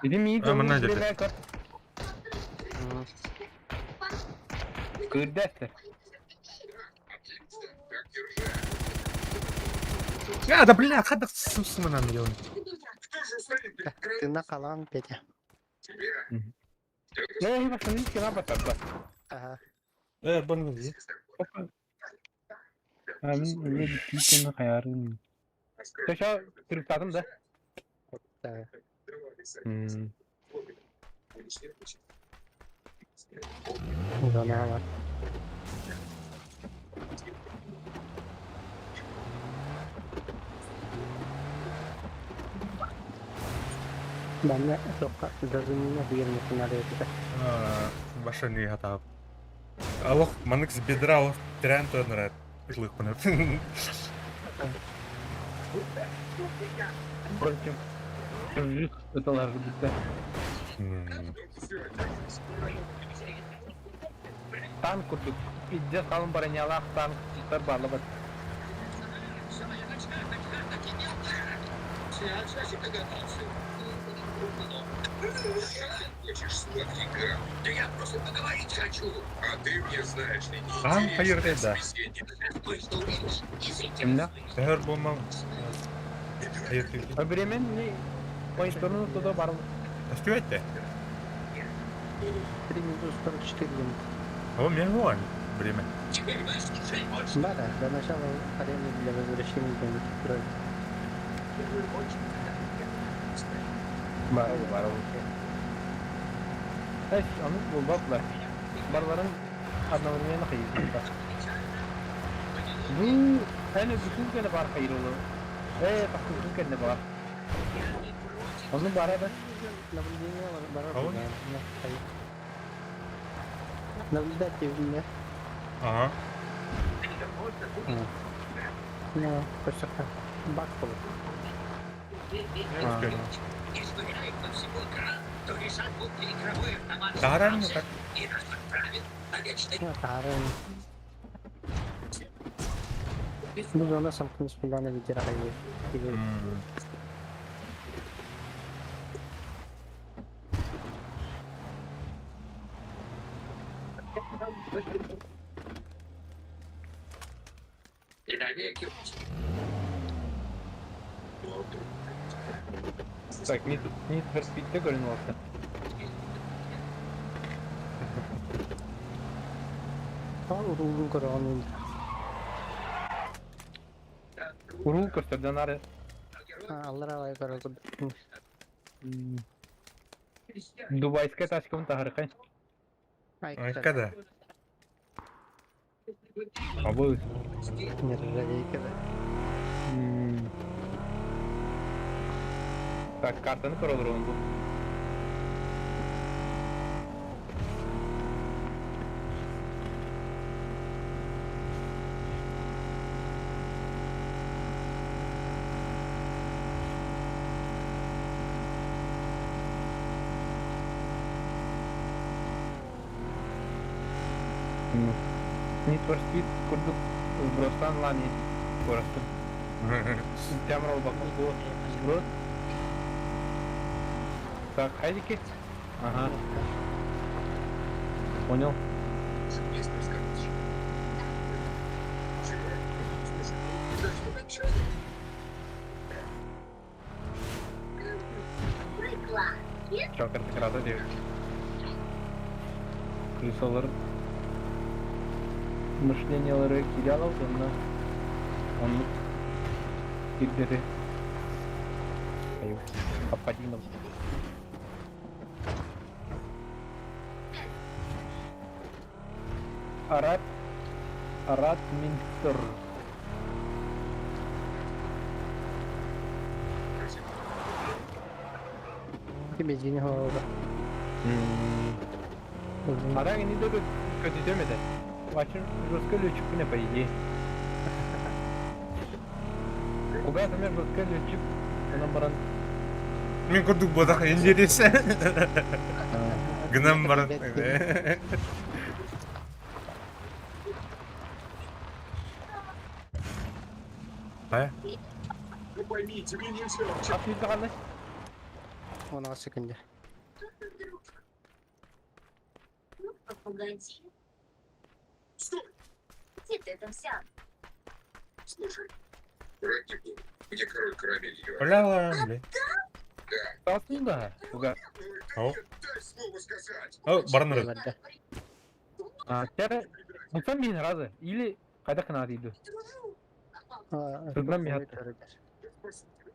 Иди ми А, манна деді. Кырдәстер. А, да бля, хадах сымсымынан делаем. Ты на калан, Петя. Не, я просто не батарда. Ага. Э, бан ди. А мин öyle bir хаярым. Төшө түрүктадым да. Да. Зона бар. Манна тоққа зазымына бермесін ары еді. Ваша не готова. Алох, манык с бедра, алох, трян то нрат. Злых панат. Впрочем, это лажа битте. Танк курдук. Пиздец қалың бронялақ танк тар барлығы. Хочешь сладкий грамм? Да я просто поговорить хочу. А ты мне знаешь ли, А, неинтересный поверь, да. собеседник. Кое-что увидишь. Кимде? Тәһәр булмам. Hayır, Бремен не поинтерну туда барлығы. Успевайте. 3 минуты 44 минуты. О, мне вон время. Теперь выслушай мой Да, да, до начала арены для возвращения денег. Бар, бар. Эш, аны булбатлар. Барларын одновременно хайыр. Бу әне бүтүн кene бар хайыр олы. Э, такы кene бар. Оны бар эбе. Наблюдение бар. А он? Наблюдатель нет. Ага. Ну, просто бак был. Если по всему экрану, то решат, будто игровой автомат Таран, так. и нас отправит на вечный Ну, тарын. Бу зона самкын спиланы видерагы. и навеки. Так, не не перспектив көрүнүп атты. Ал урулун көрөгөн. Урул көстөрдөн ары. Аллар алай көрөгөн. Дубайская тачка тахаркай. Айка да. Абы. Нержавейка да. Так, картаны көрөлөр бу. Need for Speed курдук сбростан лани коростun. Темрал бакын бу сброс. Так, хайдики. Ага. Понял. Чакыр тыкрада diyor. Крысалар мышлениялары кире алабыз онна оннук кирдери Аппатином. Арат Арат Минтер. Бензин холода. Ара не дөгө көтүтөмөдө. Бачын жестко летчик не по идее. Куга мен жестко летчик онан баран Мин курдук бодах интересен. Гынан баран. Хайа? Ну поймите, мне нельзя вообще. Хас мүнүүтэ хаалла? 10 секунда. Вдруг. Ну, погоди. Стой! Где ты это взял? Слушай, врать не буду. Где король карамель ее? Бля, бля. Таастын да. Уга. О. Дай слово сказать. О, баран эрэ. Барда. А, тере Мутан мин разы. Или кайда кына дейді. Дружу. Тылынан миһатта.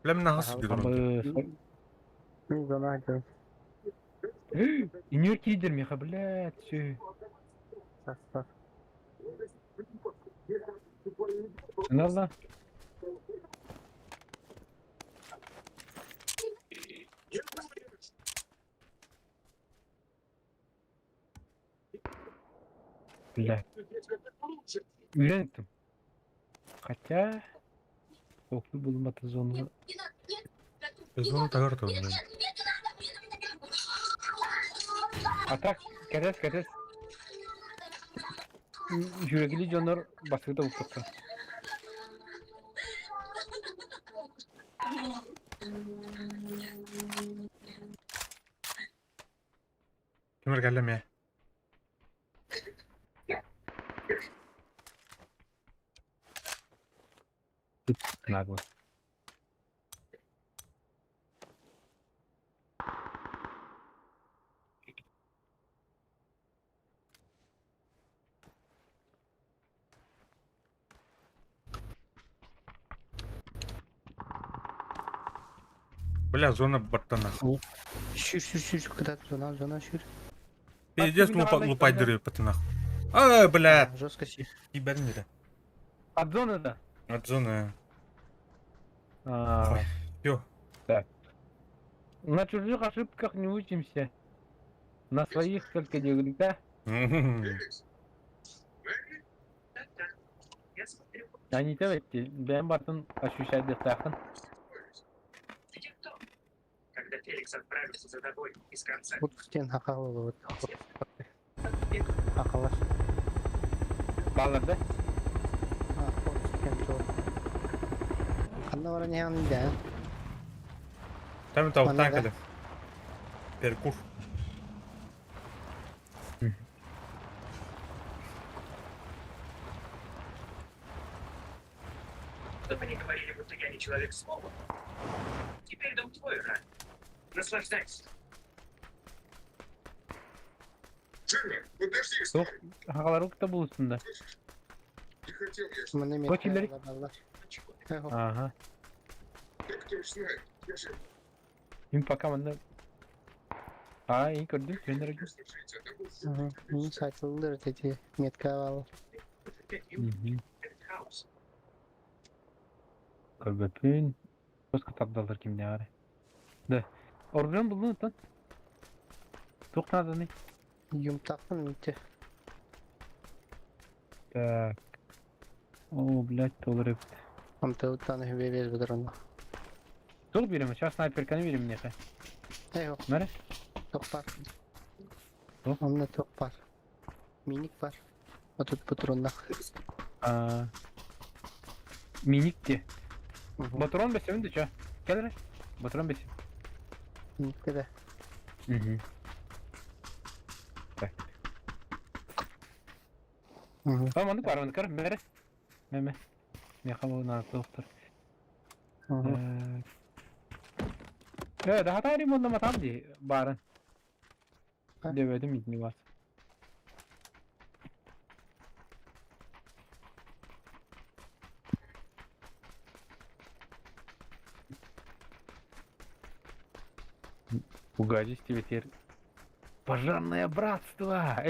Бля, мин аҕыс сылдьар. Абы. Ну, зона один. Инер кидер меха, блядь, все. Состав. Надо. Бля. Үйреніп Хотя... Тоқты булматы зону. Не надо, нет. Не Зона надо. тагар Нет, туһунан. нет, нет, не надо, не надо, не надо. А так, кәрес, кәрес. Жүрегілі жонор басыгыта ұлттыққа. Кимэр кэллэ эмиэ? Нагло. Бля, зона баттана. Шүр, шүр, шүр, куда зона, зона, шүр. Пиздец, лупа, лупай дыры патынах. А, бля, Жестко сир. ебать не От зоны да. От зоны. А, Ой, всё. Так. На чужих ошибках не учимся. На своих только не да? Феликс? Я смотрю, Они тебе, бэм бартын ощущать дыхтахын. где кто? Когда Феликс отправился за тобой из конца Вот стен хакал, вот. Хакалаш. Балар да? А, вот стен то. Ханна баран ян да. Там это Манна, вот да? так Перекур. Чтобы не говорили, будто я не человек слова. Теперь дом твой, Ран. Наслаждайся. Джимми, подожди, Суох. стой. Хакалар укта булсын да. Слышишь? Не хотел я, что... Маны Вот теперь. Чего? Ага. Да кто ж знает. Я же Им пока манда. А, и көрдүм, тренер. просто жить одному. Не сатылдыр эти метка ал. Хаус. Көрбөпүн. Көз тардалар кимне ары. Да. Орбен булдun тан. Туктадыны. Юмтакын ите. Так. О, блядь, толырып. Амтылтан хебебез быдырын. Тук берем, сейчас снайперканы берем мне. Эй, Мәре? ток бар. Туох? Онна ток бар. Миник бар. А тут патроннах. А. Миник те. Батрон бесем де ча. Келре. Батрон бесем. Миникте да. Угу. Так. Tamam mandık var mandık var. Mere. Meme. Ne kamu na doktor. Evet, daha tarih bunda matam di barın. Devedim idni var. Пугались тебе теперь. Пожарное братство!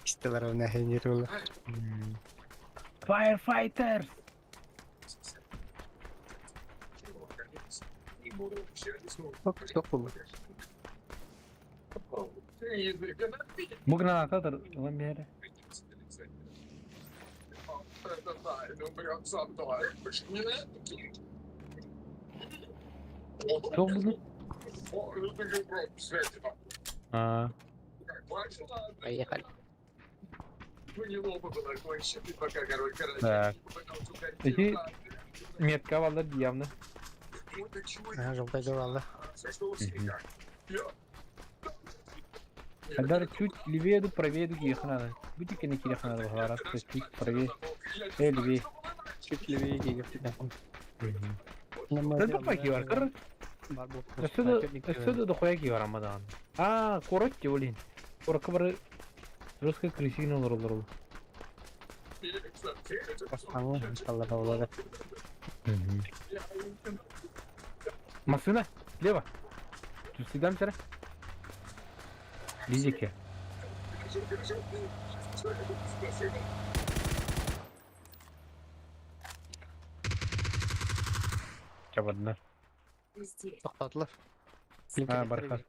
Истелар на хенерула. Firefighters! Ток был. Бу гранататор ылан биэрэ. Туох буну? Аа. Поехали. Так. Ити метка баллар явно. Желтый алла. Адар чуть левее ду правее ду киехе надо. Будь кene киехе надо бахалара, чуть правее. Э, левее. Чуть левее киехе. Да тупа киvar кыр. Өссө да дохуя киvar амадан. А, корот блин. Коротка бары русской крысине олороллор ол. Машина, слева. Тут всегда вчера. Лизики. Чабадна. Тоқтатылар. А, бархат.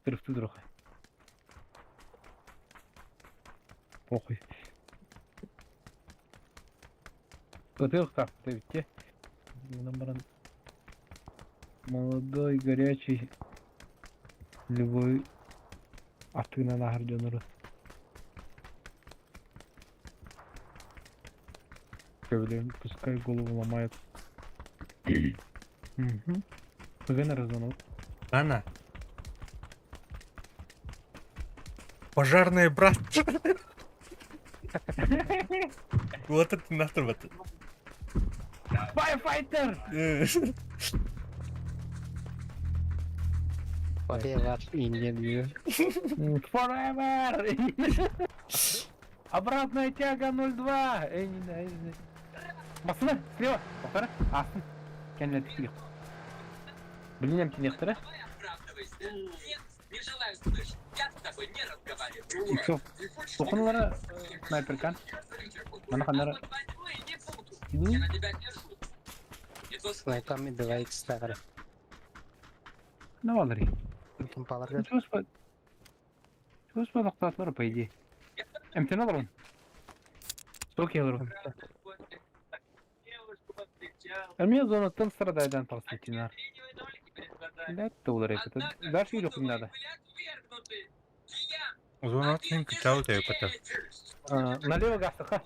Трыфты друг. Похуй. Ытык тапты битте. Баран молодой, горячий, любой атыынан аһар дьонору. Блин, пускай голову ломает. Угу. ПГ на раззвонок. Анна. Пожарные брат. Вот это нахер вот. Firefighter! Forever Indian view. Forever! Обратная тяга 0,2! Эй, не знаю, не знаю. Басына, слева, повтора. Астын. Кәнле тихлих. Блин, тинехтері. Не желаю слышать. Я с тобой не разговариваю. Иксов. Тоқыналары снайперкан. Мана ханнары. А вот возьму и не буду. Ну, Я на тебя держу. Не то Снайпами 2х тағыры. не балары. Тумпаларға. Чего Чего тоқтатылар, по идее. МТН алырын. Стоки алырын. девушку повстречал. Әлме зонаттан страдайдан толстый Сиреневые нолики перед глазами. Блядь, доллар это. Однако Дальше чувства идёт не мои надо. были отвергнуты. Киян, Зона сен кичал тебе потом. А, Налево гастаха.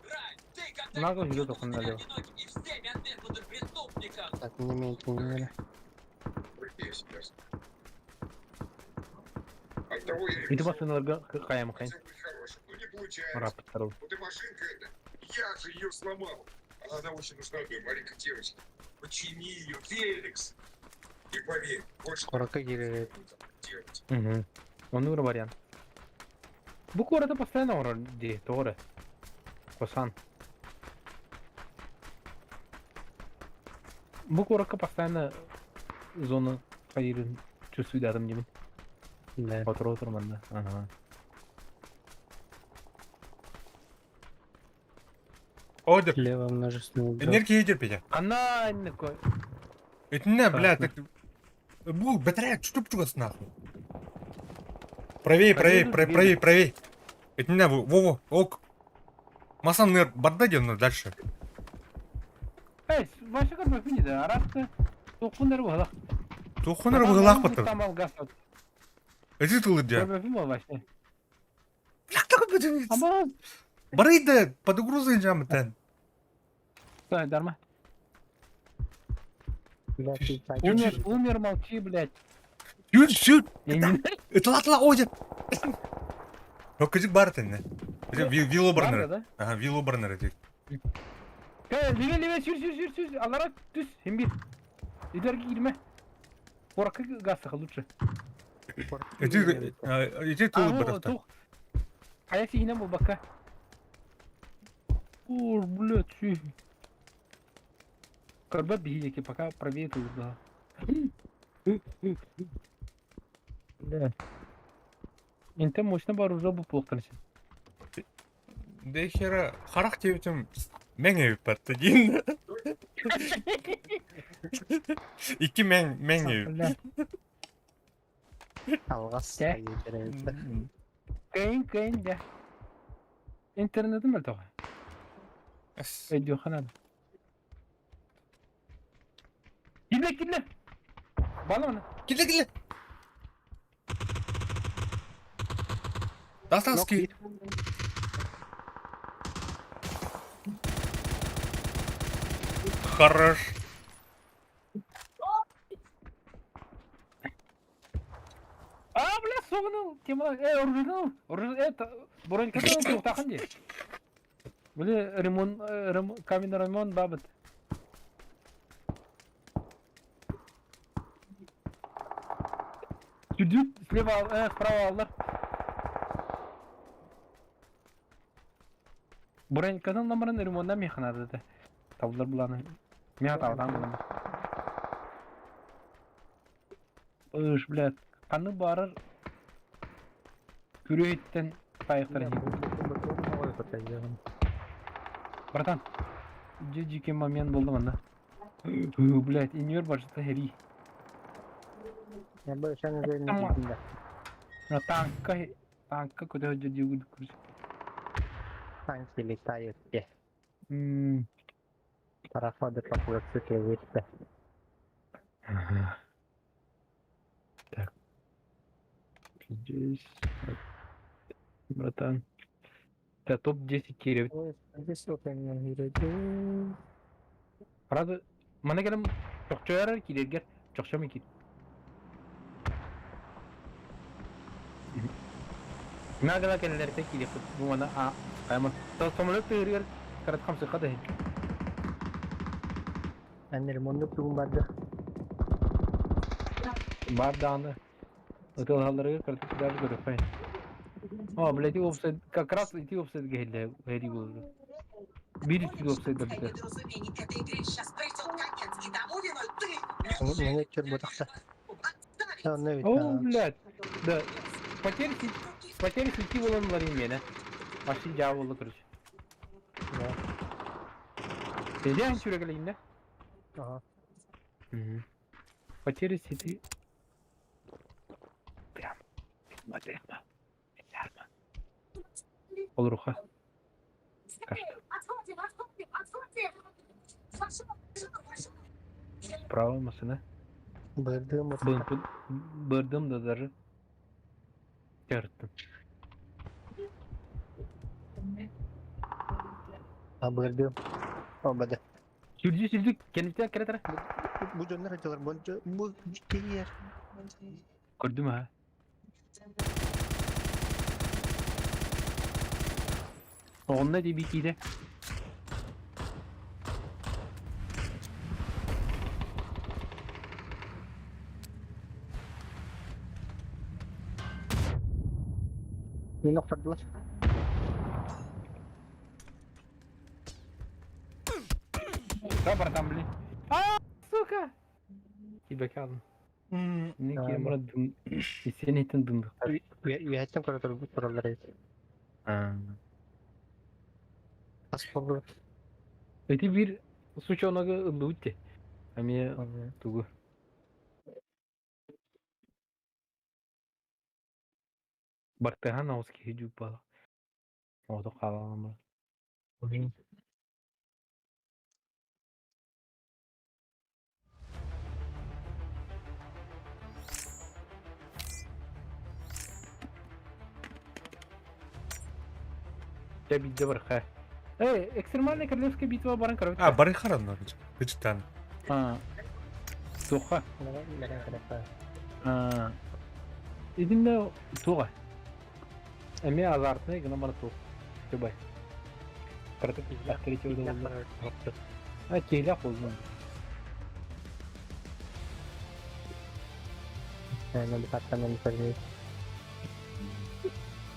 Рай, ты когда Нагло идёт только налево. одиноким и всеми отвергнутым преступником. Так, не имеет не имели. Оттого я Ити басыналарга каям кайын. хотел быть хорошим, но не получается. Рапыттар. Вот и машинка эта, я же ее сломал. А она очень нужна той маленькой девочке. Почини ее, Феликс. И поверь, больше Қораққа керек. не буду делать. Угу. Онур вариант. Бу курата постоянно орар ди, тоғры. Косан. Бу куракка постоянно зона хайырын чувствует адам деймін. Да. Отыр отырмын да. Ага. О, деп. Лево множественный. Энергия идет, Петя. Ана кой. Это не, бля, Так, так... Бу, батарея, чуть чуть нахуй. Правее, правее, Правее, правее, правее, правее. Это не, во, во, ок. Масан нер, барда ну дальше. Эй, ваша көрмөкпүн да, арақты тоққундар буһалах. Тухунар бұғылақ батыр. Тамал газ. Эти тылы дя. Көрмөкпүн бол вообще. Бля, так вот, Ама, Барыйда, под угрозой жамы тен. стой, дарма. Да, Умер, умер, молчи, блядь. Юр, сюр. Я не- Это латла одет. Кызык бар тен. Вило Барда, барнер. да? Ага, вило барнер эти. Кай, леве, леве, сүр, сүр, сүр, сүр. Алара түс, химбир. Илерге кирме. Коракка газ лучше. Эти эти тылы А, ну, барахта. тух. А я сигнал был бака. О, блядь, чё. Корба бигики, пока правее тут, да. Бля. Инте мощно вооружен был плохо. Да хера, харах тебетім мәң эбип батты дейін. Икки мәң мәң эбип. Бля. Алғас. Де. Кайын, кайын, да. Интернетім бар тоға. Видеоханада. Кирле, кирле. Бала оны. Киле киле. Дастаски. Хорош. А, бля, соғыныл, тема, оружие, оружие, это, бронькатын туохтаахын дии. Били ремонт, каменный ремонт бабыт. Сүрдүт слева, справа аллар. Бронькатын номерын ремонтна механады да. Табылар буланы. Меха табатан буланы. Ыш, блядь, ханнык баарар күрүөһүттэн таайыктар иһин. Братан, дьэ дьикки момент буолла манна. Блядь, иньор барыта сэрии. Танка, танка көтө сылдьар диигин Танки летают все. Пароходы по выше. Ага. Так. Здесь. Братан. Это топ-10 киирэ. Ой, здесь Правда, мана кэлэн чохчойор киирэргэр чохчом киир. Нагала кэллэртэ киириэхпит бу мана а айман самолет тыырыгар карат хамсыкка да Аннер муннук тугун барды. Бар даҕаны ытыалаһалларыгар кыратык даже көрүөххэ. О, блядь, офсайд, как раз ити офсайдга иһиллэ һэрии буолла. Биир үстүгэ офсайдабыта. Мені чөр ботақса. Онно О, блядь. Да. Потерь потерь сети буолан ылар миэнэ. Машин дьаа буолла, короче. Эдиэн сүрэгэлэйиннэ. Ага. Потери сети. Прям. Прямо. Прямо. Олоруха. Кажется. Справа машина. Бырдым. Бырдым да даже. Терттым. А бырдым. Обада. Сүрдү сүрдү кэнниттэн кэлэ Бу дьоннор айталар бу киэр. Көрдүм ha. Оҕонно дии киирэ. Мин охтордулар. Да, братан, блин. А, сука! Кибекан. Не киирэн баран дым... Сен иттен дымдыктар. Үөһэттэн көрө тураллар эбит. Ас болду. Ити биир сучоногы ыллыбыт те. Эмиэ тугу. Бартыһан аҕыс киһи дьууппала. Оҕото хаалан баран. Дьэ биирдэ барха. Эй, экстремальная королевская битва баран көрөбүт. А, бары харанна кычтан. А. Туха. А. Итиннэ туга. Эмиэ азартный гына бара туох. Тубай. Кыратык открытие буолла. А киһилээх буоллун.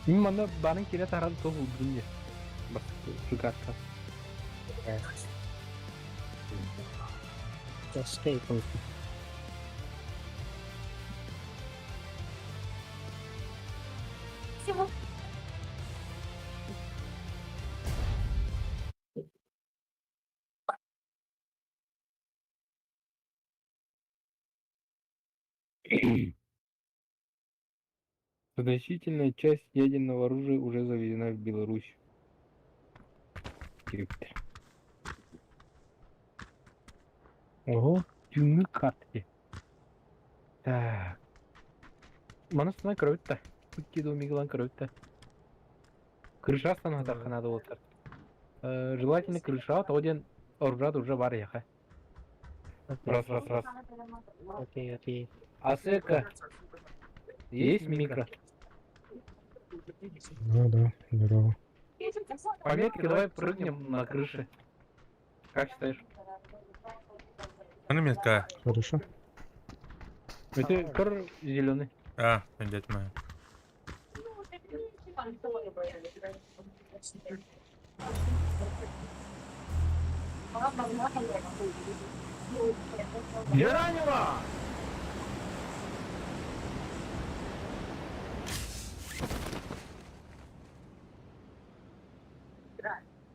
Мин манна баарын киирэ таһааран туох булбутум дии. Бастакы шугарка. Значительная часть ядерного оружия уже завезена в Беларусь. Директор. Ого, түүҥҥү карты. Так. Маны сына көрөбүт да. Икки домик ылан көрөбүт да. Крыша станатахха наада буолтар. Желательно крыша, того диэн оружие уже бар яха. Раз, раз, раз. Окей, окей. Асека, есть микро? Да, да, здорово. По метке давай прыгнем на крыше. Как считаешь? Аны метка. Хорошо. Это кор зеленый. А, дядь моя. Геранева!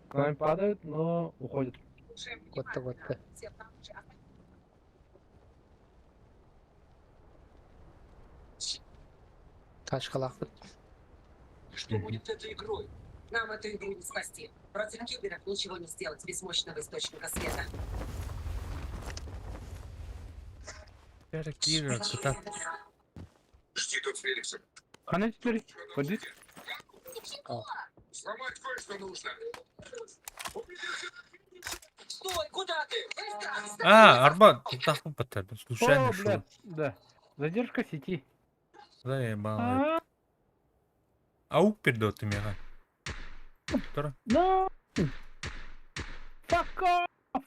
К нам падают, но уходят. Куотта куотта. Тачкалаахпыт. Что будет этой игрой? Нам эту игру не спасти. Против киберов ничего не сделать без мощного источника света. Кира, куда? Жди тут с Феликсом. Она теперь ходит. Сломать кое-что нужно. Стой, куда ты? Быстро! А, Арбат, таху потом. Случайно О, шел. бля, да. Задержка сети. Заебал. А, Аук передот ты мега. Тора. No! Fuck off!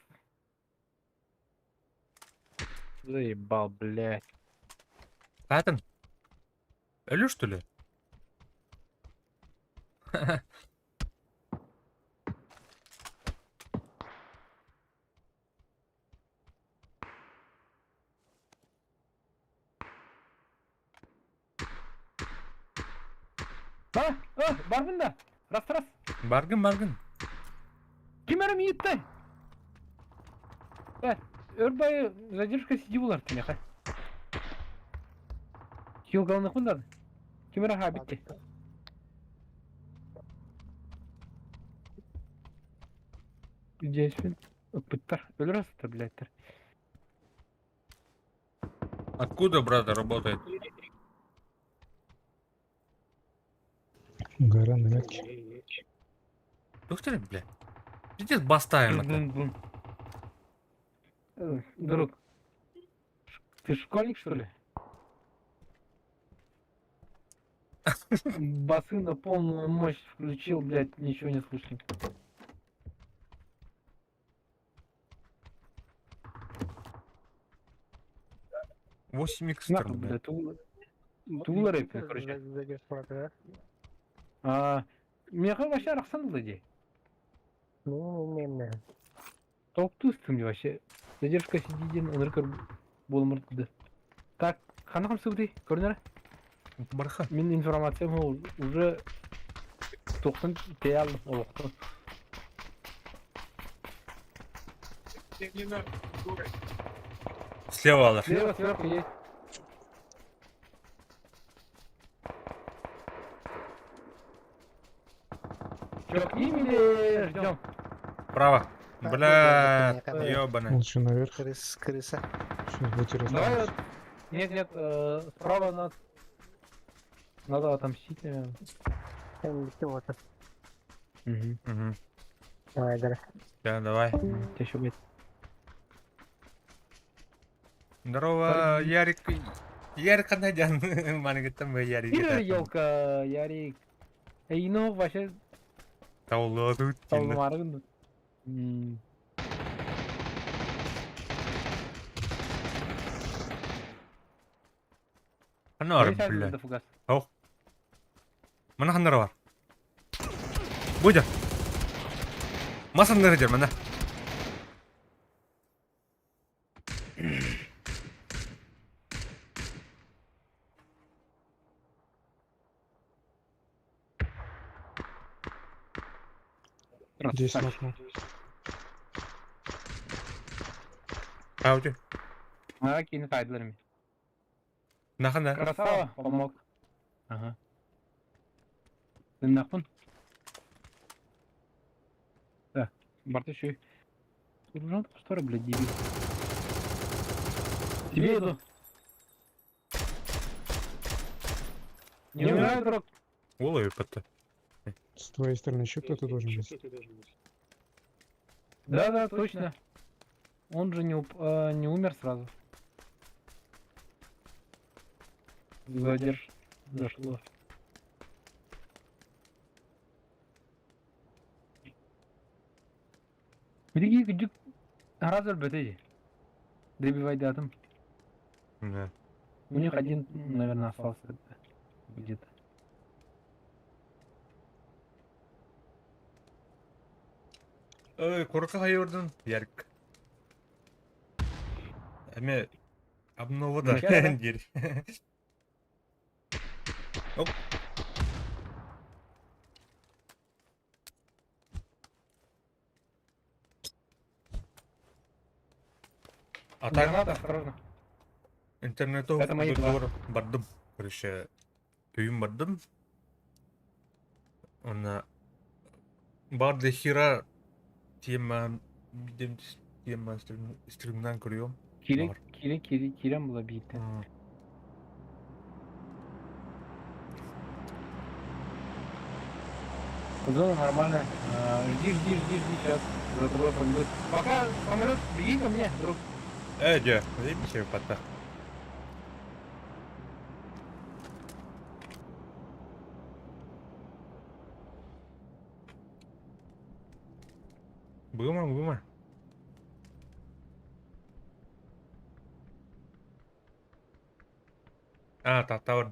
Заебал, блядь. Паттон? Элю, что ли? А, а, барбын да. Раз, раз. Баргын, баргын. Ким эрэ мииттэй? Э, өр бай задержка сети булар тимеха. Хилгалны хундады. Ким эрэ хабитти. Здесь Ыппыттар. Өлөр астар, блядь. Откуда, брат, работает? Гора на метке. Доктор, бля. Пиздец, бастаем это. Бум, бум. Друг, ты школьник, что ли? Басы на полную мощь включил, блядь, ничего не слышно. 8 икс, Нахуй, бля. блядь, Тула рэпер, короче. Задержка, да? А, Меха вообще арахсан дии. Ну, не, не. Толктуыстым вообще. Задержка сидиден ыныркыр болмырды. Так, ханахам сыбды, көрінер? Барха. Мин информациям ол уже 90 тей алдым олохтон. Не надо. Слева, Алла. Слева сверху есть. Чё, к ним или ждем? Право. Так, Бля, вот, ёбаная. Лучше наверх. Крыс, крыса. Сейчас будет Давай вот. Нет, нет, справа нас. Надо отомстить, наверное. Вот. Угу. Угу. Давай, давай. Да, давай. Тебя еще, блядь. Здорово, Ярик. Ярик Анадян. Маленький Ярик. Киллер, елка, Ярик. Эй, ну, вообще, Таулы тут. талмаргын. М. Анар, Здесь бля. один фугас. Мана ханнара бар. Будя. Масан нырдер, мана. Здесь Красавчик. нокнул. Ауди. А, кинь хайдлерами. Нахана. Красава, помог. Ага. Ты нахуй? Да, Барт еще. Сержант, что ли, блядь, дебил? Тебе иду. Не умирай, друг. Олай патта. С твоей стороны еще кто-то должен быть. Да, да, точно. Он же не, уп- э, не умер сразу. Задерж. Зашло. Билиги күдүк сразу өлбөтө дии. Добивайдатым. Да. У них один, наверное, остался где-то. Ой, курка хайырдын, Ярик. Эме обнова да диир. Оп. А так Граната, осторожно. интернету Это мои два. бардым. Короче, түйін бардым. Она бар до хера тема тема стримнан көрüyorum. Кире, Бар. кире, кире, кирен була бийтен. Зона нормальная. А, Жди, жди, жди, жди, сейчас за тобой побегут. Пока самолет, беги ко мне, друг. Э, дьэ, видите, пата. Быма, быма. А, та та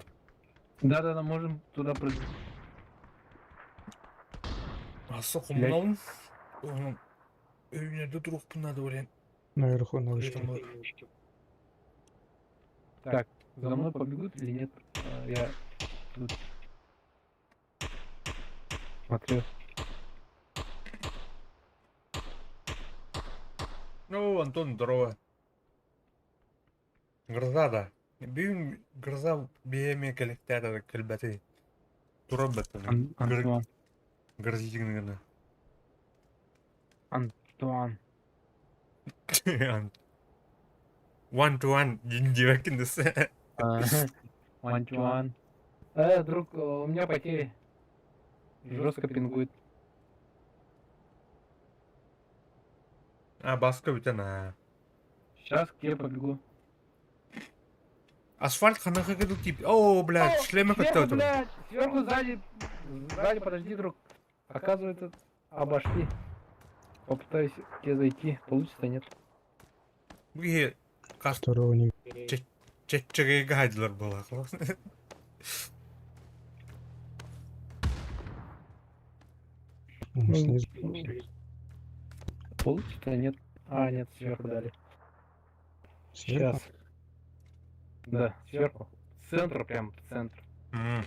Да-да-да, можем туда прыгнуть. Аса хомналын. Өйүнэ туруохпун надо блин. Наверху на вышке. Так, за мной побегут или нет? А, Я тут смотрю. Ну, Антон, здорово. Гроза да. Бүгүн гроза биэми кэлэктээр кэлбэти. Турар баттан. Ан- Антуан. Грозитигин Антуан. One to one диэбэккин десе. А, Антуан. Э, друг, у меня потери. Жестко пингует. А, баска бүтэн аа. Сейчас к тебе побегу. Асфальт ханаха кэдэл тип. О, блядь, шлеме Сверху, көттө блядь, сверху, сзади. Сзади, подожди, друг. Оказывается, обошли. Попытаюсь к тебе зайти. Получится, нет? Бу киһи хас Второго не чэччэгэйгэ хайдылар буолаах. М, снизу. Получится, нет? А, нет, сверху дали. Сверху? Сейчас. Да, сверху. Центр прям, центр. М.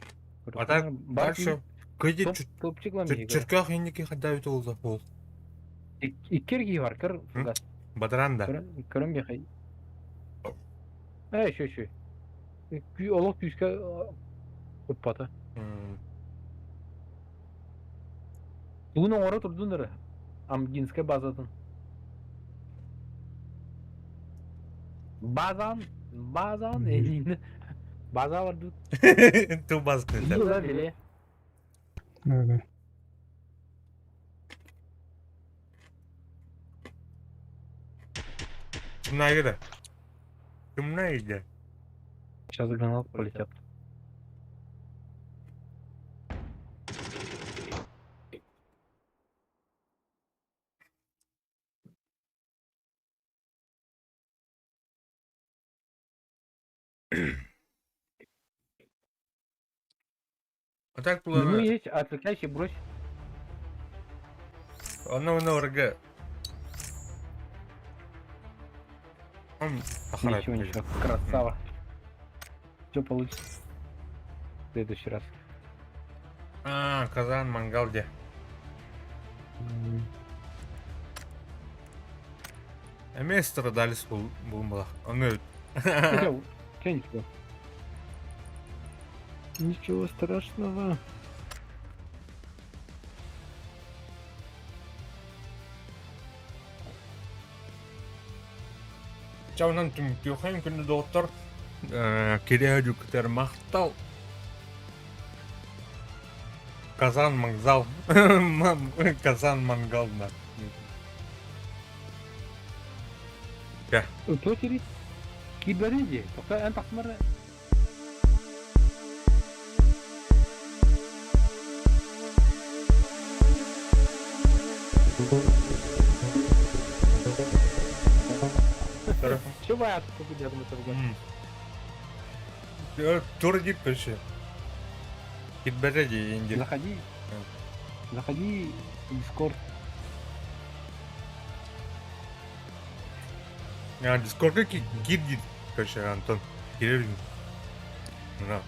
А так дальше кыйди Топчик ламига. чөркөөх инники хайдаабыт уолла буол. Иккерги бар, көр, фугас. Бадаран да. Көрөн бихай. Э, еще, еще. Олох күүскэ уппата. М. Тугун оҥоро турдун эрэ. Амгинскай базатын. Базан, базан, эйин. База бар тут. Тыл базатын этэ. Да, биле. Да, да. Чымнаайга да. Чымнаайга. Сейчас гранат полетят. А так Ну булана есть, отвлекайся, брось. онно онно орга. М, Ничего, ничего, красава. Все получится. В следующий раз. А, казан мангал де. Эмиэ страдались булмалах. Ону Че ничего? Ничего страшного. Чаунан түмүктүөххэ күндү доҕоттор. Кириэ дьүкүтэр махтал. Казан мангал. Казан мангал да. Кэ. Туох кири? Киирбэтин дии. Тоқта эн тахсымар. Чего я тут я думаю, Тур дип короче. Кирбэтэ дии индир. Заходи. Заходи в Дискорд. А, Дискордка кир диир, короче, Антон. Кирэбин. На.